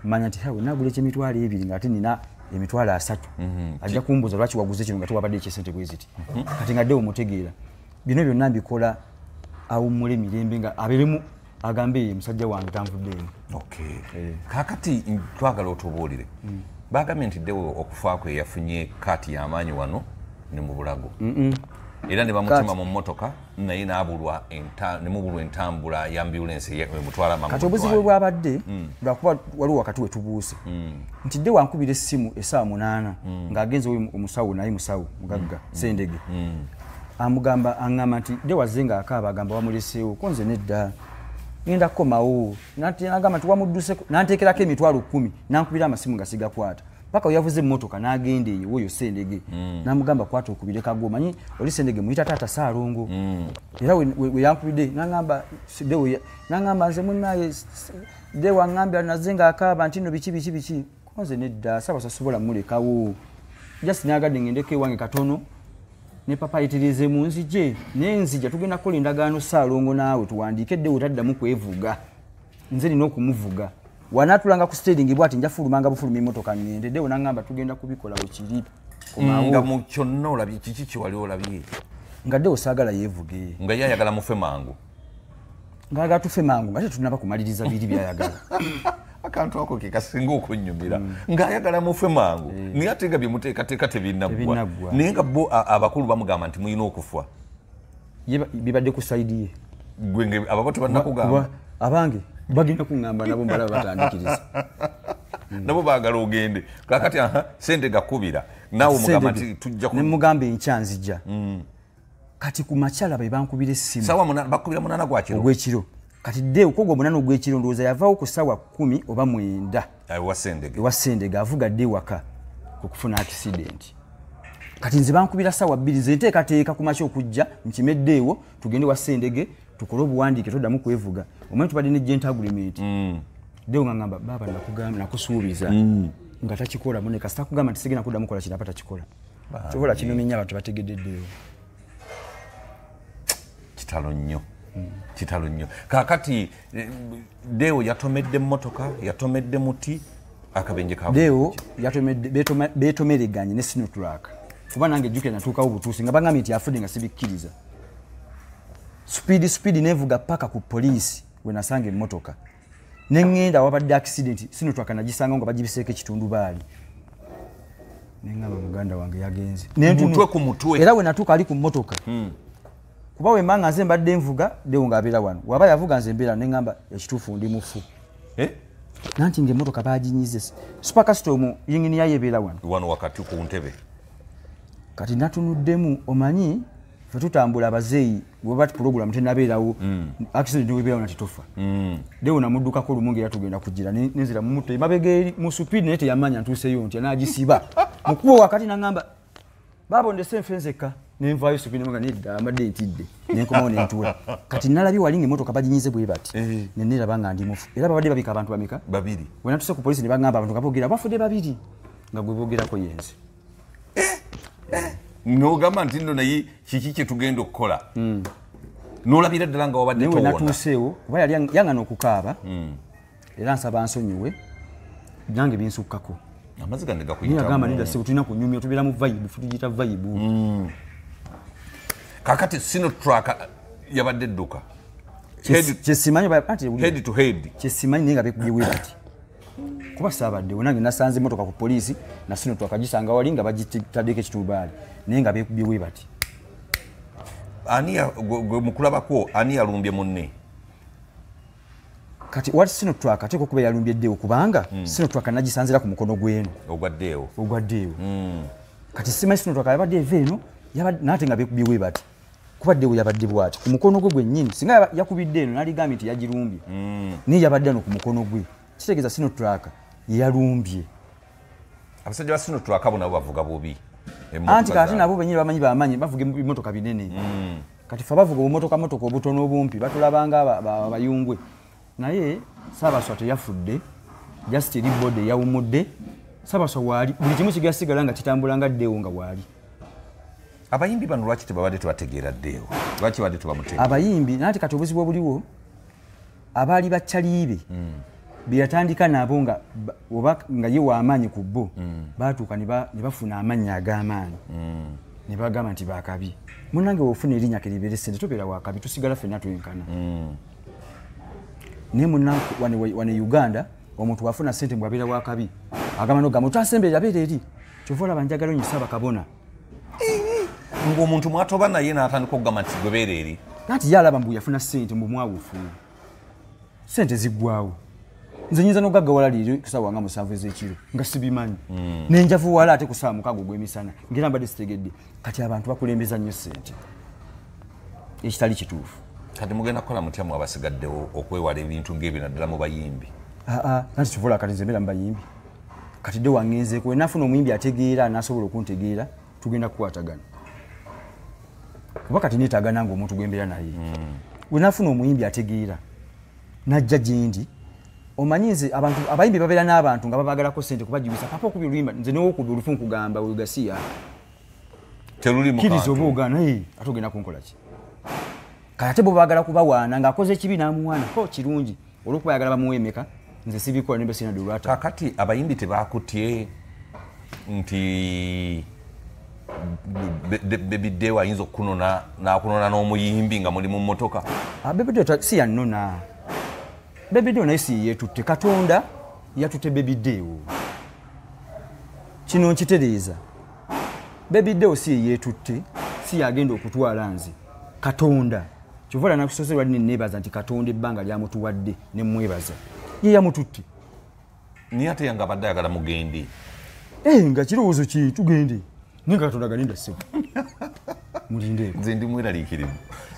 Mmanya nti hawe nagula eky'emitwalo 2 ng'ate nina emitwalo 3. Ajja kumbuuza lwaki waguze kino nga tewabadde eky'essente bwe ziti. Kati nga ddeewo mutegeera. Bino byonna mbikola awummule mirembe nga abeeremu agambe ye musajja wange tanvuddeemu. Kaakati twagala otubuulire. Bagambye nti ddeewo okufa kwe yafunye kaati y'amaanyi wano ne mu bulago. Era ne bamutema mu mmotoka naye n'abulwa ne mubulwa entambula ya ambulensi emutwala mangu. Kati obuzibu bwe bwabadde lwakuba waliwo wakati we tubuuse. Nti ddeewo ankubira essimu essaawa 8 ng'agenze oyo omusawo naye musawo mugagga Ssendege. Amugamba aŋŋamba nti ddeewo azze ng'akaaba agamba wamuleseewo ko nze nedda. Ngenda kukomawo. N'agamba nti wamudduseko n'anteekerako emitwalo 10 n'ankubira amasimu nga sigakwata. Paka we yavuze emmotoka n'agenda eyo oyo Ssendege. N'amugamba kwata okubire kagwo omanyi oli Ssendege muyita taata Ssaalongo. Era we yankubidde n'aŋŋamba ddeewo n'aŋŋamba nze munnaye ddeewo aŋŋambye nazze ng'akaaba nti nno biki biki biki. Ko nze nedda Ssaabasa sobola mmulekawo. Just naagadde ngendeko ewange katono ne papa ayitirize mu nzije naye nzija tugenda kukola endagaano Ssaalongo naawe tuwandiike ddeewo taddamu kwevuga. Nze nina okumuvuga. Wanaatulanga ku steering bw'ati nja fulumanga bufuluma emmotoka ŋŋende. Ddeewo n'aŋŋamba tugenda kubikola bwe kiri. Nga mu kyonna olabye kiki kye wali olabye? Nga ddeewo saagala yeevuge. Nga ye ayagala mufe mangu. Ng'ayagala tufe mangu nga tetunnaba kumaliriza biri by'ayagala. Akantu ako ke kasinga okunnyumira. Ng'ayagala mufe mangu. Naye ate nga bye muteekateeka tebinnaggwa. Naye nga bo abakulu bamugamba nti mulina okufa. Ye bibadde ku sayidi ye. Gwe ababo tebannakugamba. Abange bagenda kuŋŋamba nabo mbalaba batandikiriza. Nabo baagala ogende. Kaakati Ssente gakubira Nawe omugamba nti tujja ne mugamba enkya nzija. Kati ku makyala be bankubira essimu. Sawa bakubira 8 gwa kiro. Ogw'ekiro. Kati dde okwo 8 ogw'ekiro ndowooza yavaawo ku ssaawa 10 oba 9. Ewa Sendege. Ewa Sendege avuga dde waka okufuna accident. Kati nze bankubira ssaawa 2 nze nteekateeka ku makya okujja nkimeddeewo tugende wa Sendege tukole obuwandiike toddamu kwevuga. Omanyi tubadde ne joint agreement. Ddewo nga ngamba baba nakugamba nakusuubiza. Nga takikola munne kasita kugamba nti sigenda kuddamu kukola kino aba takikola. Kyobola kinomenya abantu bategedde ddeewo. Kitalo nnyo. Kitalo nnyo. Kaakati Deo yatomedde mmotoka, yatomedde muti, akabenje ka Deo yatomedde beetomereganye ne Sinotruck. Kuba nange jjukira natuukawo butuusi nga bangambye nti afudde nga sibikkiriza. Speed nevuga paka ku poliisi we nasanga emmotoka. Ne ŋŋenda wabadde accident, Sinotruck nagisanga nga bagibiseeko ekitundubaali. Ne ŋŋamba muganda wange yagenze. Mutwe ku mutwe. Era we natuuka ali ku mmotoka. Kuba we mbanga nze mbadde nvuga, Deo ng'abeera wano. Waba yavuga nze mbeera ne ŋŋamba ekituufu ndi mufu. Nanti ng'emmotoka baaginyize. Super Custom yingini yayo ebeera wano. Wano wakati ku ntebe. Kati natunuddemu omanyi ffe tutambula abazeeyi bwe bati program tennabeerawo accident webeerawo nati tofa. Deo namuddukako lumu ng'era tugenda kugira nenzira mumutte emabega eri mu speed naye teyamanya ntuuseyo nti n'agisiba. Mu kkubo wakati n'aŋŋamba baaba ndese nfe nzekka. Nenvaayo speed nga nedda mbadde ntidde nenkomawo nentuula. Kati nalabye wali ng'emmotoka baginyize bwe bati ne neeraba nga ndi mufu. Era babadde babika abantu bameka? Babiri. Bwe natuuse ku poliisi ne baŋŋamba abantu nga boogera bafudde babiri nga gwe boogerako yenze. N'ogamba nti nno naye kiki kye tugenda okukola? N'olabira ddala nga wabadde Naye towona. we natuuseewo kuba yali yaŋŋana okukaaba era nsaba nsonyiwe nange binsukkako. Amazzi gange gakuyitamu. Naye agamba nedda ssebo tulina kunyumya tubeera mu vibe tugiyita vibe. Kaakati Sinotruck yabadde edduka. Kyesimanyi head to head. Kyesimanyi naye nga beekubye bwe bati. Kuba saabaddewo nange nasanze emmotoka ku poliisi na Sinotruck gisanga wali nga bagitaddeko ekitundubaali naye nga beekubye bwe bati. Ani gwe mukulabako ani yalumbye munne? Kati wati Sinotruck ateekwa okuba yalumbye Deo kubanga Sinotruck nagisanzira ku mukono gw'eno. Ogwa Deo. Ogwa Deo. Kati simanyi Sinotruck yabadde eva eno n'ate nga beekubye bwe bati. Kuba Deo yabadde bw'ati ku mukono gwe gwennyini singa yakubidde eno n'aligambye nti yagirumbye. Naye yabadde ano ku mukono gwe. Kitegeeza Sinotruck yalumbye. Abasajja ba Sinotruck abo nabo bavuga bubi. Anti kati nabo bennyini bamanyi bamanyi bavuga ebimotoka binene. Kati ffe abavuga obumotoka motoka obutono obumpi batulabanga abayungwe. Naye Ssaabaswa teyafudde, just eri body yawummudde. Ssaabaswa waali buli kimu kigasigala nga kitambula nga Deo nga waali. Abayimbi bano lwaki tebabadde tebategeera Deo? Lwaki babadde tebamutegeera? Abayimbi nanti kati obuzibu obuliwo abaali bakyaliibe be yatandika nabo nga oba nga ye w'amaanyi ku bo baatuuka ne bafuna amannya ag'amaanyi ne bagamba nti baakabi. Munnange bw'ofuna erinnya ke libeere ssente tobeera wakabi tusigala ffenna twenkana. Naye munnange wane Uganda omuntu bw'afuna ssente bw'abeera wakabi agamba n'ogamba otasemberera beera eri. Kyova olaba njagala nnyo Ssaabakabona. Ng'omuntu mwatoba naye n'atandika okugamba nti gwe beera eri. Anti ye alaba mbu yafuna ssente mbu mwawufu. Ssente ziggwawo. Nze nnyinza n'okugaggawala leero ku ssaawa nga 7 ez'ekiro nga sibimanyi. Ne njavuwala ate ku ssaawa 6 ogw'emisana ng'era mbadde sitegedde. Kati abantu bakulembeza nnyo ssente. Ekitali kituufu. Kati mugenda kukola mutya mwe abasigaddewo okwewala ebintu ng'ebyo naddala mu bayimbi? Anti kyova olaba kati nze mbeera mu bayimbi. Kati dde wangenzeeko we nafuna omuyimbi ategeera n'asobola okuntegeera tugenda kukwatagana. Kuba kati neetaaga nange omuntu gwe mbeera naye. We nafuna omuyimbi ategeera n'ajja gye ndi. Omanyi nze abantu abayimbi babeera n'abantu nga babaagalako ssente kubajjubisa papa okubya oluyimba nze n'owokubya olufu nkugamba wegasiya. Teruli mu Kkiriza kantu. oba ogaana, ate ogenda kunkola ki? Kati ate bo baagala kubawaana ng'akoze ekibi n'amuwaana ko kirungi olw'okuba ayagala bamuwe emeka nze sibikola ne mbesina dde olwata. Kaakati abayimbi tebaakutye nti Baby Deo ayinza okukunona n'akunona n'omuyimbi nga muli mu mmotoka? Baby Deo si yannona. Baby Deo naye si yeetutte. Katonda yatutte Baby Deo. Kino nkitereeza. Baby Deo si yeetutte, si yagenda okutwala nze. Katonda. Kyova olaba nakusoose lwali ne neebaza nti Katonda ebbanga lyamutuwadde ne mmwebaza. Ye yamututte. Naye ate yange abadde ayagala mugende. Nga kirowoozo ki tugende naye nga Katonda galinda ssebo mulindeeko. Nze ndi mweraliikirivu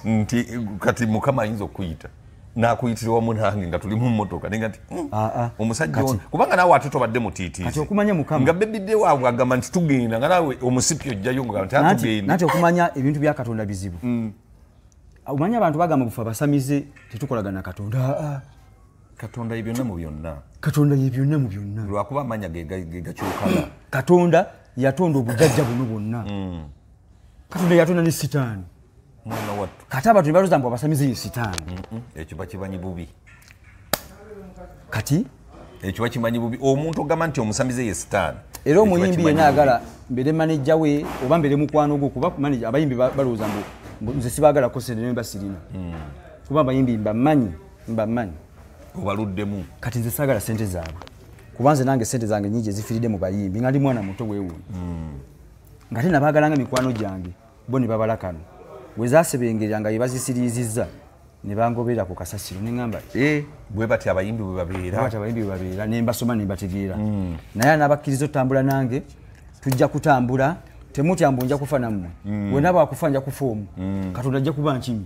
nti kati Mukama ayinza okuyita nakuyitira wamu nange nga tuli mu mmotoka naye nga nti omusajja ono kubanga naawe ate tobadde mutiitiizi. Kati okumanya Mukama nga bebidde waabwe agamba nti tugenda nga naawe omusipi ojjayo nga nti atugenda. Nanti okumanya ebintu bya Katonda bizibu. Omanya abantu bagamba bufe abasamize tetukolagana Katonda. Katonda ye byonna mu byonna. Katonda ye byonna mu byonna. Lwakuba amanya ge gakyukala. Katonda yatonda obujjajja buno bwonna. Katonda yatonda ne Sitaani. Mwana wattu. Kati abantu ne balowooza mbu abasamize ye Sitaani. Ekyo bakimanyi bubi. Kati ekyo bakimanyi bubi. Omuntu ogamba nti omusamize ye Sitaani. Era omuyimbi yenna ayagala mbeere maneja we oba mbeere mukwano gwo kuba manager abayimbi balowooza mbu nze sibaagalako ssente ne mba sirina. Kuba abayimbi mbamanyi. Obaluddemu. Kati nze saagala ssente zaabwe. Kuba nze nange ssente zange nnyingi ezifiiridde mu bayimbi nga ndi mwana muto weewuunye. Ng'ate nabaagalanga mikwano gyange bo ne babala kano. Bwe zaasebengerera nga ye bazisiriizizza ne bangobera ku kasasiro ne ŋŋamba bwe batyo abayimbi bwe babeera. Bwe batyo abayimbi bwe babeera ne mbasoma ne mbategeera. Naye anabakkiriza otambula nange tujja kutambula temutya mbu nja kufa nammwe. Bwe naaba akufa nja kufa omu. Katonda ajja kuba nkimi.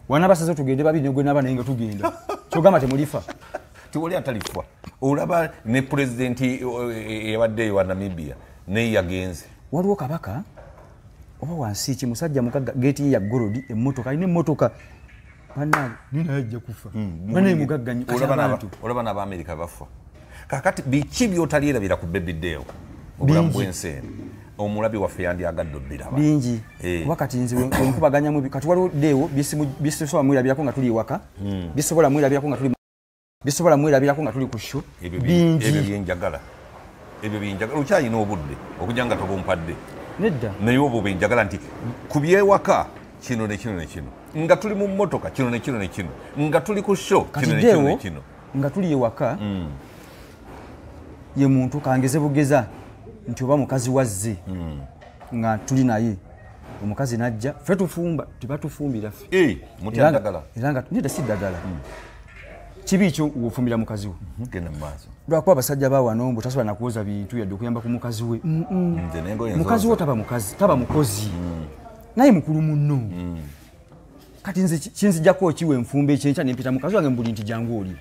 Wanabasaze tugende babiri ne gwe naaba naye nga tugenda. Kyogamba temulifa. Tewali atalifa. Olaba ne pulezidenti eyabadde wa Namibia naye yagenze. Waliwo kabaka oba wansi ki musajja mugagga geeti ye ya golodi emmotoka alina emmotoka bannange naye ajja kufa. Banaye mugagga nnyo kati abantu. Olaba n'Abamerika bafa. Kaakati biki by'otalyerabira ku Baby Deo obulamu bw'ensi eno? Omulabi waffe yandyagadde obbiraba. Bingi. Kuba kati nze wenkubaganyamu kati waliwo Deo byesobola mwerabirako nga tuli ewaka, byesobola mwerabirako nga tuli bisobola mwerabirako nga tuli ku show. Bingi. Ebyo byenjagala. Ebyo byenjagala. Okyalina obudde okujja nga tobumpadde. Nedda. Naye obwo bwenjagala nti ku byewaka kino ne kino ne kino. Nga tuli mu mmotoka kino ne kino ne kino. Nga tuli ku show kino ne kino ne kino. Nga tuli ewaka ye muntu kangeze bugeza nti oba mukazi wazze nga tuli naye omukazi najja ffe tufumba tebatufumbira ffe. Mutya ddagala. Era nga nedda si ddagala. Kibi kyo wofumbira mukazi we. Genda mu maaso. Lwakuba abasajja ba wano mbu tasobola nakwoza bintu yadde okuyamba ku mukazi we. Mukazi wo taba mukazi, taba mukozi. Naye mukulu munno. Kati nze kinzijjako kiwe nfumba ekyenkya ne mpita mukazi wange mbuli nti jangu oli.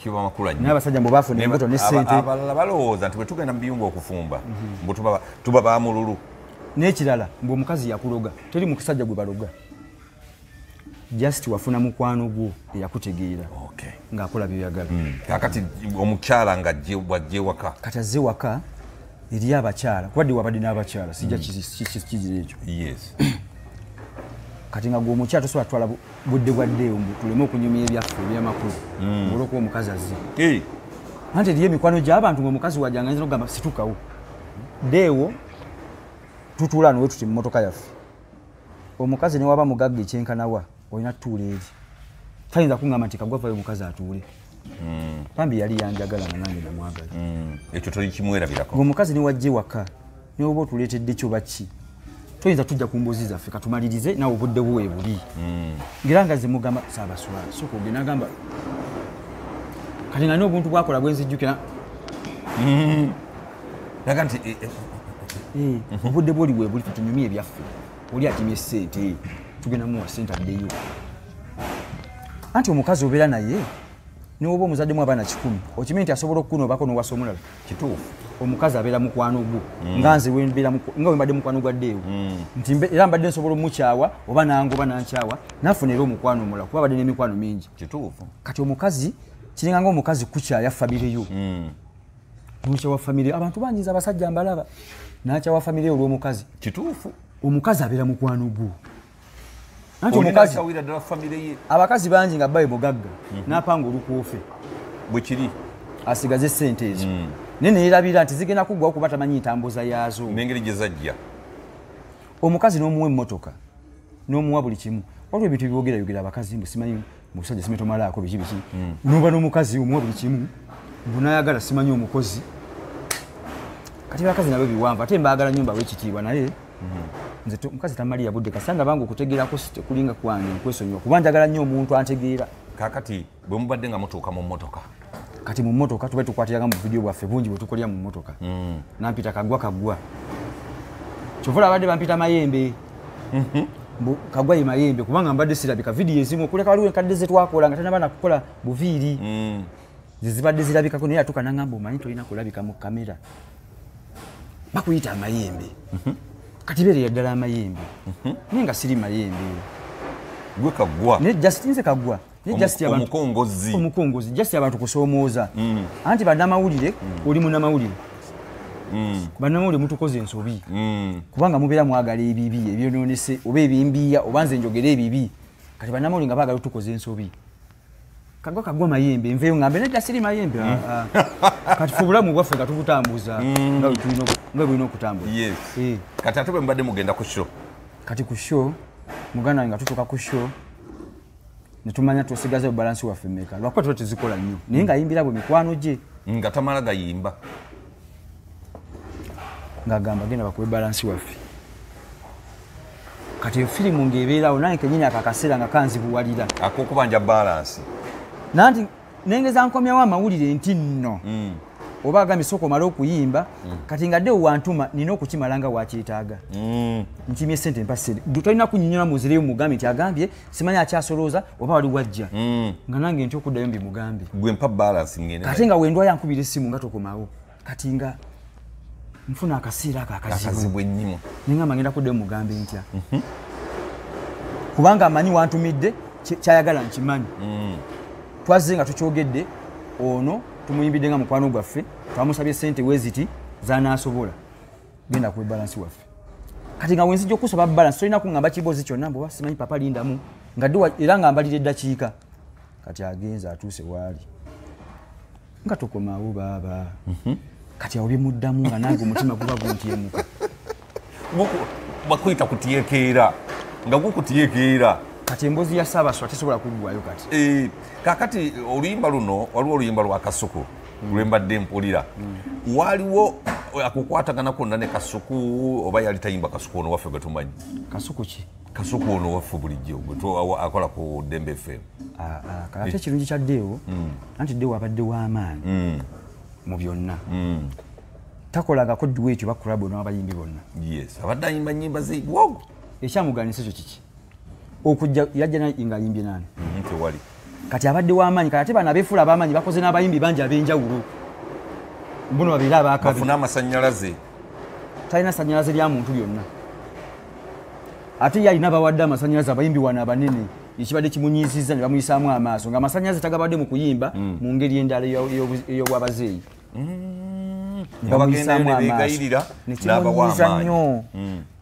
Kiba makula nnyo. Naye abasajja mbu baafuna embuto ne ssente. Abalala balowooza nti bwe tugenda mu biyungu okufumba mbu tuba bamululu. N'ekirala mbu omukazi yakuloga teri musajja gwe baloga. Just wafuna mukwano gwo eyakutegeera. Ng'akola by'oyagala. Kaakati omukyala nga bw'ajja ewaka. Kati azze waka eri abakyala kuba ddi wabadde n'abakyala sijja kizira ekyo. Yes. Kati nga gwe omukyala tosobola kutwala budde bwa Deo mbu tuleme okunyumya ebyaffe ebyamakulu olw'okuba omukazi azze. Anti eriyo emikwano gy'abantu ng'omukazi wajjanga ayinza n'okugamba situkawo. Deo tutuula wano we tuti mu mmotoka yaffe. Omukazi ne waba mugagga ekyenkanawa olina tutuula eri. Tayinza kuŋŋamba nti kagwa vayo omukazi atuule. Bambi yali yanjagala nga nange namwagala. Ekyo tolikimwerabirako. Ng'omukazi ne wajja ewaka ne oba otuleetedde kyo baki toyinza tujja ku mboozi zaffe katumalirize naawe obudde bwo buli. Ngera nga ze mugamba Ssaabaswala sooka ogende n'agamba kati nga n'obuntu bwakola bwe nzijjukira. Naga nti obudde bwoli bwe buli tunyumye ebyaffe. Oli akimye ssente tugenda muwa ssente addeyo. Anti omukazi obeera naye n'oba omuzaddemu abaana 100 okimanyi nti asobola okukunoobako n'owasa omulala. Kituufu. Omukazi abeera mukwano gwo nga nze nga we mbadde mukwano gwa Deo. Nti era mbadde nsobola omukyawa oba nangoba nankyawa nafuna era omukwano omulala kuba abadde n'emikwano mingi. Kituufu. Kati omukazi kiringa ng'omukazi kukyaya famire yo. N'okyawa famire abantu bangi abasajja mbalaba n'akyawa famire olw'omukazi. Kituufu. Omukazi abeera mukwano gwo. Anti omukazi abakazi bangi nga bbaye mugagga n'apanga olukuufe bwe kiri asigaze ssente ezo. Naye neerabira nti zigenda kuggwawo kuba tamanyi ntambuza yaazo. N'engeri gye zajja. Omukazi n'omuwa emmotoka n'omuwa buli kimu. Waliwo ebintu ebyogerayogera abakazi mbu simanyi musajja simanyi tomalaako biki biki. N'oba n'omukazi omuwa buli kimu mbu n'ayagala simanyi omukozi. Kati abakazi nabo biwanvu ate mbaagala nnyo mbawe ekitiibwa naye nze omukazi tamaliya budde kasanga bange okutegeerako kulinga kwange nkwesonyiwa kuba njagala nnyo omuntu antegeera. Kaakati bwe mubadde nga mutuuka mu mmotoka Kati mu mmotoka tuba tukwatiranga mu video bwaffe bungi bwe tukolera mu mmotoka. Nampita Kagwa Kagwa. Kyova abadde bampita Mayembe. Kagwa ye Mayembe kubanga mbadde sirabika video ezimu okuleka waliwo enkadde ze twakola nga tanaba nakukola buviiri. Zizibadde zirabikako naye atuuka n'angamba omanyi tolina kulabika mu kamera. Bakuyita Amayembe. Kati beerera ddala Amayembe. Naye nga siri Mayembe. Gwe Kagwa. Naye just nze Kagwa. Naye just abantu omukongozi. Omukongozi just abantu kusoomooza. Anti bannamawulire oli munnamawulire. Bannamawulire mutukoze ensobi. Kubanga mubeera mwagala ebibi ebyonoonese oba ebimbiya oba nze njogere ebibi. Kati bannamawulire nga baagala otukoza ensobi. Kagwa Kagwa Mayembe nveeyo ngambe nedda siri Mayembe. Kati ffe obulamu bwaffe nga tubutambuza nga bwe bulina okutambula. Yes. Kati ate bwe mubadde mugenda ku show. Kati ku show muganda wange nga tutuuka ku show ne tumanya tusigaze balansi waffe mmeka. Lwakuba tuba tezikola nnyo naye ng'ayimbira bwe mikwano gye. Nga tamala gayimba. Ng'agamba genda bakube balansi waffe. Kati eyo firimu ng'ebeerawo nange kennyini ako akaseera nga kanzibuwalira. Ak'okubanja balansi. Nanti nengeza nkomyawo amawulire nti nno oba agambye sooka omale okuyimba kati nga ddewo wantuma nina okukimala nga wakyetaaga. Nkimye ssente mpa ssente. Tolina kunnyonnyola muzireyo mugambe nti agambye simanyi akyasolooza oba wali wajja. Nga nange ntya okuddayo mbimugambe. Gwe mpa balansi ngende. Kati nga wendwayo ankubira essimu nga tokomawo. Kati nga nfuna akaseera ako akazibu. Akazibu ennyo. Ne ngamba ngenda kuddayo mugambe ntya. Kubanga amanyi wantumidde kyayagala nkimanyi. Twazze nga tukyogedde ono tumuyimbidde nga mukwano gwaffe twamusabye ssente weziti z'anaasobola genda kuwe balansi waffe. Kati nga wenzijja okusaba balansi tolina kuŋŋamba kibozi kyonna mbu simanyi papa lindamu nga dde era nga mbalira eddakiika. Kati agenze atuuse waali nga tokomaawo baaba. Kati awo bimuddamu nga nange omutima guba guntyemuka. Bakuyita kutyekeera nga gukutyekeera. Kati emboozi ya Ssaabaswa tesobola kuggwayo kati. Kaakati oluyimba luno waliwo oluyimba lwa Kasuku lwe mbadde mpulira. Waliwo akukwatagana kwonna ne Kasuku oba yali tayimba Kasuku ono waffe gwe tumanyi? Kasuku ki? Kasuku ono waffe bulijjo gwe akola ku Dembe FM. Ate ekirungi kya Deo anti Deo abadde w'amaanyi mu byonna. Takolangako duet oba collabo n'abayimbi bonna. Yes, abadde ayimba nnyimba ze wogo. Ekyamugaanisa ekyo kiki? Okujja yajja ng'ayimbye nani? Tewali. Kati abadde w'amaanyi kati ate bano abeefuula ab'amaanyi bakoze n'abayimbi bangi ab'enjawulo. Mbuno babeere abaakabi. Bafune amasannyalaze. Talina ssannyalaze lya muntu lyonna. Ate ye alina bawadde amasannyalaze abayimbi wano abanene ekibadde kimunyiizizza ne bamuyisaamu amaaso ng'amasannyalaze tagabadde mu kuyimba mu ngeri endala ey'obwabazeeyi. Ne bagendayo ne beegayirira n'abawa amaanyi. Nnyo.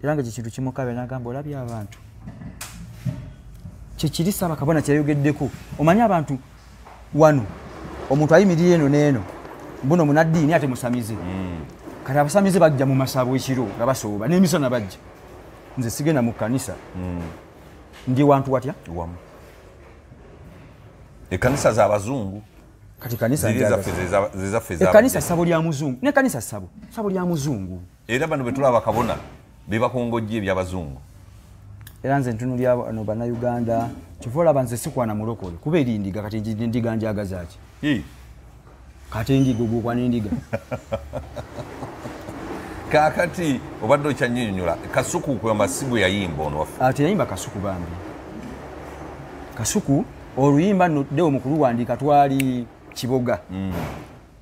Era nga kye kintu kimukabya n'agamba olabye abantu. Kyekiri Ssaabakabona kyeyayogeddeko. Omanyi abantu wano omuntu ayimirira eno n'eno mbuno munnaddiini ate musamize. Kati abasamize bajja mu masabo ekiro nga basooba n'emisana bajja. Nze sigenda mu kkanisa. Ndi wantu watya? Wamu. Ekkanisa z'abazungu. Kati kanisa zaffe ekkanisa ssabo lya muzungu. N'ekkanisa ssabo lya muzungu. Era bano be tulaba kabona be bakongojja eby'abazungu. Era nze ntunulira bano bannayuganda kyova olaba nze sikwana mulokole kuba eri ndiga kati endiga njagaza ki? Kati endiga ogwokwana endiga. Kaakati obadde okyannyonnyola Kasuku kugamba si bwe yayimba ono waffe. Ate yayimba Kasuku bambi. Kasuku oluyimba nno Deo mu kuluwandiika twali Kiboga.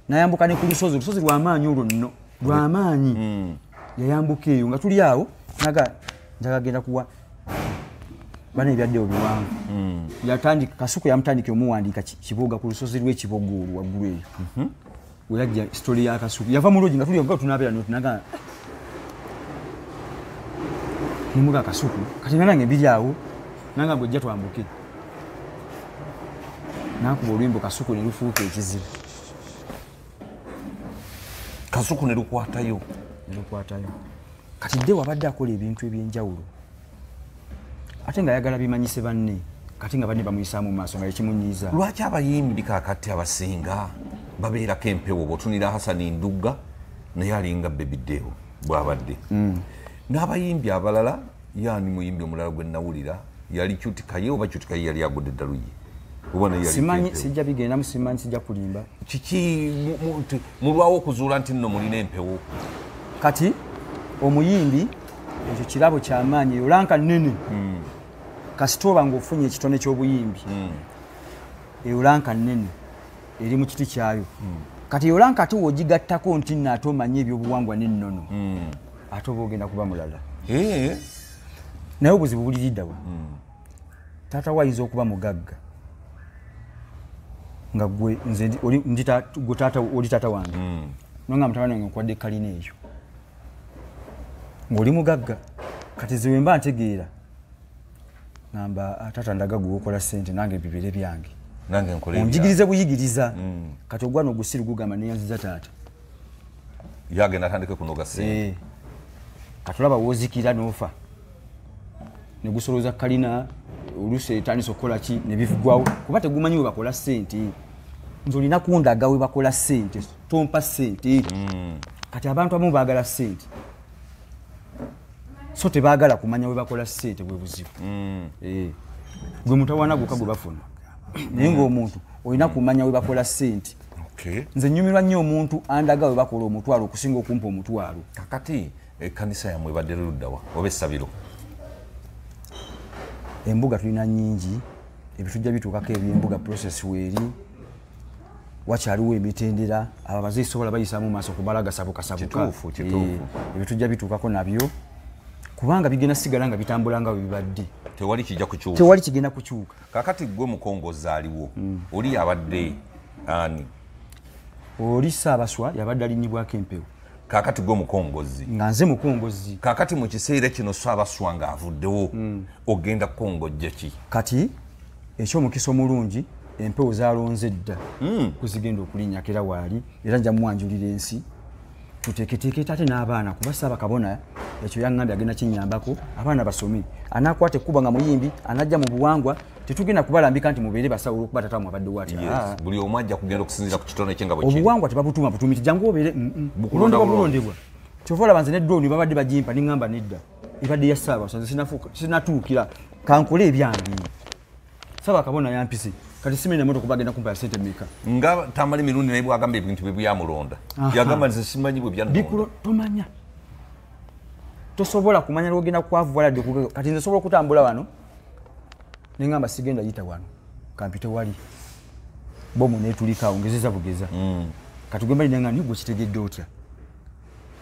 Nayambuka ne ku lusozi, olusozi lw'amaanyi olwo nno lw'amaanyi. Yayambuka eyo nga tuli awo naga njagala genda kuwa bana ebyaddewo biwanvu. Yatandika Kasuku yamutandika omuwandiika Kiboga ku lusozi lw'Ekiboga olwo waggulu eyo. We yajja story ya Kasuku yava mu lodge nga tuli nga tunabeera naga nimuga Kasuku kati nga nange mbiri awo nanga gwe twambuke. Nakuba oluyimbo Kasuku ne lufuuka ekizibu. Kasuku ne lukwatayo. Ne lukwatayo. Kati Deo abadde akola ebintu eby'enjawulo. Ate ng'ayagala bimanyise banne kati nga banne bamuyisaamu mu maaso nga ekimunyiiza. Lwaki abayimbi kaakati abasinga babeerako empewo? Bw'otunira Hassan Ndugga naye alinga Baby Deo bw'abadde. N'abayimbi abalala yaani muyimbi omulala gwe nnawulira yali Cutikaye oba Cutikaye yali agudde eddalu ye. Simanyi, sijja bigendamu, simanyi, sijja kulimba. Kiki mulwawo okuzuula nti nno mulina empewo? Kati omuyimbi ekyo kirabo kyamaanyi, eyo rank nnene. Kasita oba ng'ofunye ekitone ky'obuyimbi, eyo rank nnene eri mu kiti kyayo. Kati eyo rank ate w'ogigattako nti nno ate omanye ebyobuwangwa n'ennono, ate oba ogenda kuba mulala. Naye obuzibu buliriddawa? Taata we ayinza okuba mugagga nga gwe nze gwe taata oli taata wange, nonga mutabani wange nkuwadde kalina eyo ng'oli mugagga. Kati nze bwe mba ntegeera ngamba taata ndaga gwe okola ssente nange bibeere byange, nange nkole onjigirize buyigiriza. Kati ogwana ogusiru gugamba neyanziza taata, yagenda atandike kunoga ssente. Kati olaba woozikira n'ofa ne gusoloza kalina, oluusi etandise okukola ki ne bivugwawo kuba tegumanyi we bakola ssente. Nze olina kundaga we bakola ssente, tompa ssente. Kati abantu abamu baagala ssente, so tebaagala kumanya we bakola ssente, bwe buzibu. Gwe mutawaana gwokka gwe bafuna, naye ng'omuntu olina kumanya we bakola ssente. Nze nnyumirwa nnyo omuntu andaga we bakola omutwalo okusinga okumpa omutwalo. Kakati ekkanisa yammwe ebadde luddawa oba essabiro? Embuga tulina nnyingi, ebitujja bituukako ebyembuga, process weeri, wakyaliwo emitendera, abo abazeeyi sobola bayisaamu maaso kumala gasabukasabuka. Kituufu, kituufu. Ebitujja bituukako nabyo kubanga bigenda sigala nga bitambula nga bwe bibadde. Tewali kijja kukyuka. Tewali kigenda kukyuka. Kakati gwe mukongozi aliwo, oli abadde ani? Oli Ssaabaswa yabadde alinyibwako empewo. Kakati gwe mukongozi. Nga nze mukongozi. Kakati mu kiseera kino Ssaabaswa ng'avuddewo, ogenda kukongojja ki? Kati eky'omukisa omulungi empewo zalonze dda kuzigenda okulinnyako era waali, era nja mwanjulira ensi tuteeketeeke ate n'abaana, kuba Ssaabakabona ekyo yaŋŋambye agenda kinnyambako, abaana basome. Anaakwata ekkuba nga muyimbi, anajja mu buwangwa, tetugenda kubalambika nti mubeere basawo olw'okuba taata wammwe abaddewo atya. Buli omu ajja kugenda okusinziira ku kitone kye nga bwe kiri. Obuwangwa tebabutuma butumi nti jangu obeere, Bukulondebwa kulondebwa bulondebwa. Kyova olaba nze ne drone babadde bagimpa ne ŋŋamba nedda, ebadde ya Ssaabaswa, nze sinatuukira, kankole ebyange. Ssaabakabona yampise, kati simanyi na motoka bagenda kumpa ya ssente mmeka. Nga Tamale Mirundi naye bw'agamba ebintu bye byamulonda. Yagamba nze simanyi bwe byannonda. Bikulo tomanya. Tosobola kumanya lw'ogenda kwavuwala dde okuge-, kati nze nsobola okutambula wano ne ŋŋamba sigenda yita wano, kampite wali. Bomu neetulika awo, ngezeza bugeza. Kati gwe mbalina nga gwe kitegedde otya?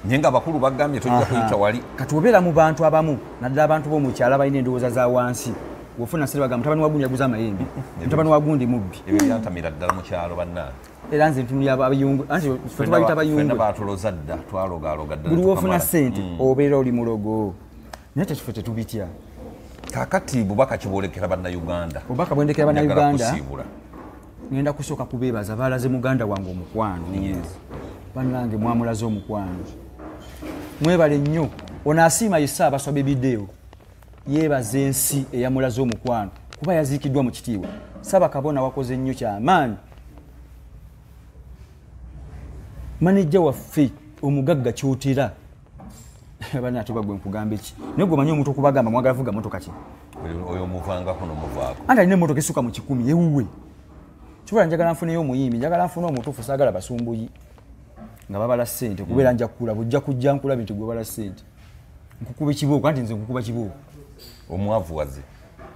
Naye nga abakulu bagambye tojja kuyita wali. Kati obeera mu bantu abamu, naddala abantu b'omu kyalo abalina endowooza za wansi. Wofuna ssente bagamba mutabani wa gundi yaguza amayembe, mutabani wa gundi mubbi. Ebyo byantamira ddala mu kyalo bannange. Era nze ntunulira abayungu, anti ffe tubayita abayungu. Ffenna baatuloza dda, twalogaaloga ddala Buli w'ofuna tukamala. ssente obeera oli mulogo. Naye ffe tetubitya. Kaakati bubaka kiboolekera Bannayuganda. Bubaka bwendekera Njagala Bannayuganda. kusiibula. Ngenda kusooka kubeebaza, baalaze muganda wange omukwano. Bannange mwamulaze omukwano. Mwebale nnyo. Ono asiima ye Ssaabaswa Bebideo. Yeebaza ensi eyamulaze omukwano kuba yaziikiddwa mu kitiibwa. Ssaabakabona wakoze nnyo kyamaanyi. Manejja waffe omugagga Kyotera. Bana ate bagwe nkugamba ki? Naye gwe omanyi omuntu okubagamba mwagala vuga mmotoka ki? Oyo omuvangako n'omuvaako. Anti alina emmotoka essuka mu 100 ewuwe. Kibula njagala nfuneyo omuyimbi, njagala nfune omutuufu, saagala basumbuyi nga babala ssente, kubeera nja kukulaba, ojja kujja nkulabe nti gwe obala ssente. Nkukuba ekibooko, anti nze nkukuba kibooko. Omwavuwaze.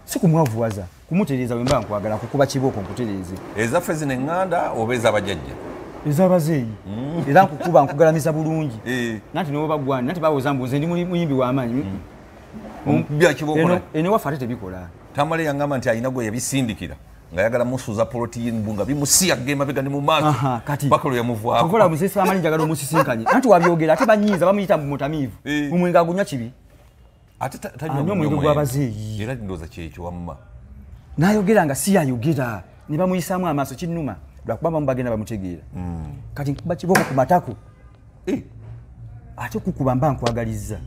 Si kumwavuwaza, kumutereeza bwe mba nkwagala, nkukuba kibooko nkutereeze. Ezaffe zino eŋŋanda oba ez'abajjajja? Ez'abazeeyi. Era nkukuba nkugalamiza bulungi. Nanti n'oba gwani, nanti bawoza mbu nze ndi muyimbi w'amaanyi. Omukubya kibooko naye. Eno waffe ate tebikola. Tamale yangamba nti alina gwe yabisindikira ng'ayagala musuuza poloti ye mbu nga bimusiyaga emabega ne mu maaso. Kati. Paka lwe yamuvaako. Tukola musisi amanyi njagala omusisinkanye. Anti wabyogera ate banyiiza bamuyita mbu mutamiivu. Omwenge agunywa kibi. Ate tanywa Anywa omwenge omwenge. gw'abazeeyi. Era ndowooza kyekyo wamma. N'ayogera nga si yayogera. Ne bamuyisaamu amaaso kinnuma. Lwakuba abamu bagenda bamutegeera. Kati nkuba kibooko ku matako. Ate okukuba mba nkwagalizza.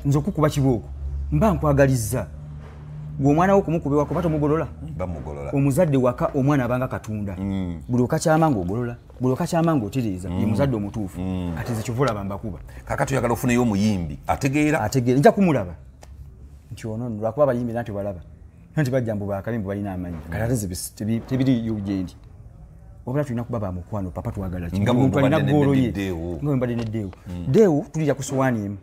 Nze okukuba kibooko mba nkwagalizza. Gwe omwana wo okumukuba ewaka oba tomugolola? Bamugolola. Omuzadde waka omwana abanga Katonda. Buli okakyama ng'ogolola, buli okakyama ng'otereeza, ye muzadde omutuufu. Kati nze kyova olaba mbakuba. Kaakati oyagala ofuneyo omuyimbi ategeera? Ategeera, nja kumulaba. Nti ono nno lwakuba abayimbi nanti balaba. Nti bajja mbu bakabi mbu balina amanyi. Kati ate tebiriyo gyendi. Wabula tulina kuba ba mukwano papa twagala ki. Omuntu alina goolo ye. Nga bwe mbadde ne Deo. Deo tulira ku sowaani emu.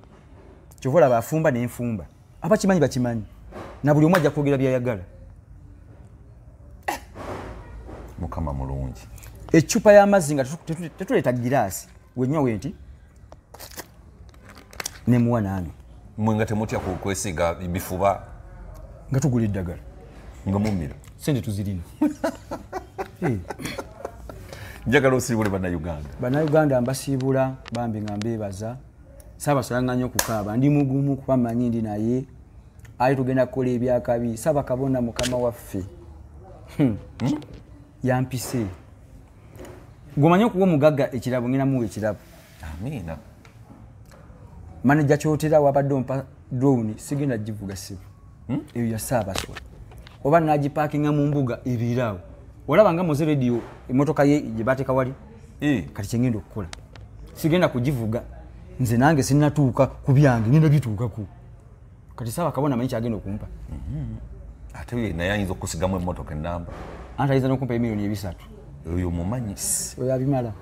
Kyova olaba afumba n'enfumba. Abakimanyi bakimanyi. Na buli omu ajja kwogera by'ayagala. Mukama mulungi. Eccupa y'amazzi nga tetuleeta giraasi. Wenywa we nti ne muwa naano. Mmwe nga temutya kwesiga bifuba. Nga tugula eddagala. Nga mumira. Ssente tuzirina. Njagala osiibule Bannayuganda. Bannayuganda mbasiibula bambi nga mbeebaza. Ssaabasajja nnyo okukaaba. Ndi mugumu kuba mmanyi ndi naye. Aye tugenda kukola ebyakabi. Ssaabakabona Mukama waffe. Yampise. Gw'omanyi okuwa omugagga ekirabo ngenda muwa ekirabo. Amiina. Maneja Kyotera wabadde ompa drone sigenda givuga ssibu. Eyo ya Ssaabaswa. Oba nagipaakinga mu mbuga ebiiraawo. Olaba nga Moze Radio emmotoka ye gye bateeka wali. Kati kye ngenda okukola. Sigenda kugivuga. Nze nange sinnatuuka ku byange ngenda bituukako. Kati Ssaabakabona amanyi kyagenda okumpa. Ate ye naye ayinza okusigamu emmotoka ennamba. Anti ayinza n'okumpa emiliyoni 300. Oyo mumanyi. Oyo abimala.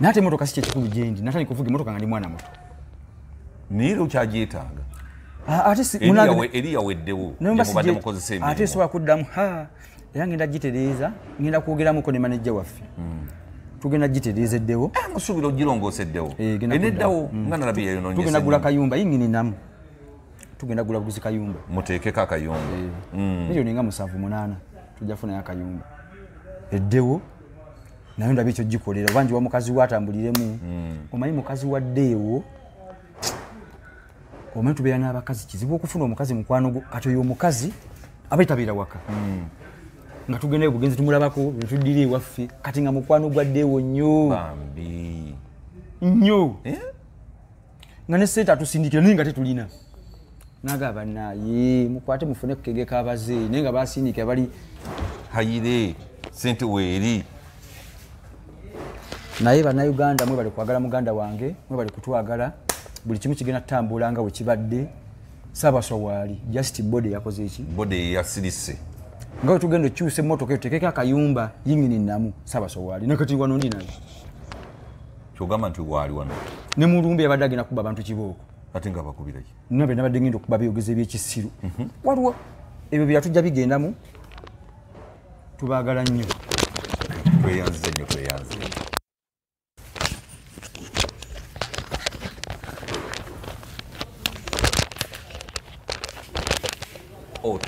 Naye ate emmotoka si kye kikulu gye ndi. Natandika okuvuga emmotoka nga ndi mwana muto. Naye era okyagyetaaga. Ate eri yaweddewo. Mubadde mukozesa emirimu. Ate sobola kuddamu era ngenda gitereeza, ngenda kwogeramuko ne manejja waffe. Tugenda gitereeza eddewo. Musuubira ogirongoosa eddewo. Eneddawo nga nalabye yayonoonyesa. Tugenda gula kayumba yingini namu. Tugenda gula buguzi kayumba. Muteekeko akayumba. Miliyoni nga 7-8 tujja kufunayo akayumba. Eddewo nayo ndabye ekyo gikolera oba njiwa mukazi we atambuliremu. Omanyi mukazi wa Deo. Omanyi tubeera n'abakazi kizibu okufuna omukazi mukwano gwo kati oyo omukazi aba tabeera waka. Nga tugendayo bugenzi tumulabako ne tuddira ewaffe kati nga mukwano gwa Deo nnyo. Bambi. Nnyo. Nga ne ssente atusindikira naye nga tetulina. Nagaba naye mukwate mufune kukegeka abazeeyi naye nga basindikira bali hayire ssente weeri. Naye Bannayuganda mwebale kwagala muganda wange, mwebale kutwagala. Buli kimu kigenda kutambula nga bwe kibadde. Ssaabaswa waali just body yakoze eki? Body yasirise. Nga bwe tugenda okyusa emmotoka eyo tuteekeko akayumba yingini nnamu. Ssaabaswa waali nakati wano ndi naye. Ky'ogamba nti waali wano. Ne Mulumbi yabadde agenda kuba abantu kibooko. Ate nga bakubira ki? Nabbe nabadde ngenda okuba byogeza ebyekisiru. Waliwo ebyo bye tujja bigendamu. Tubaagala nnyo. Tweyanze nnyo, tweyanze. Oh,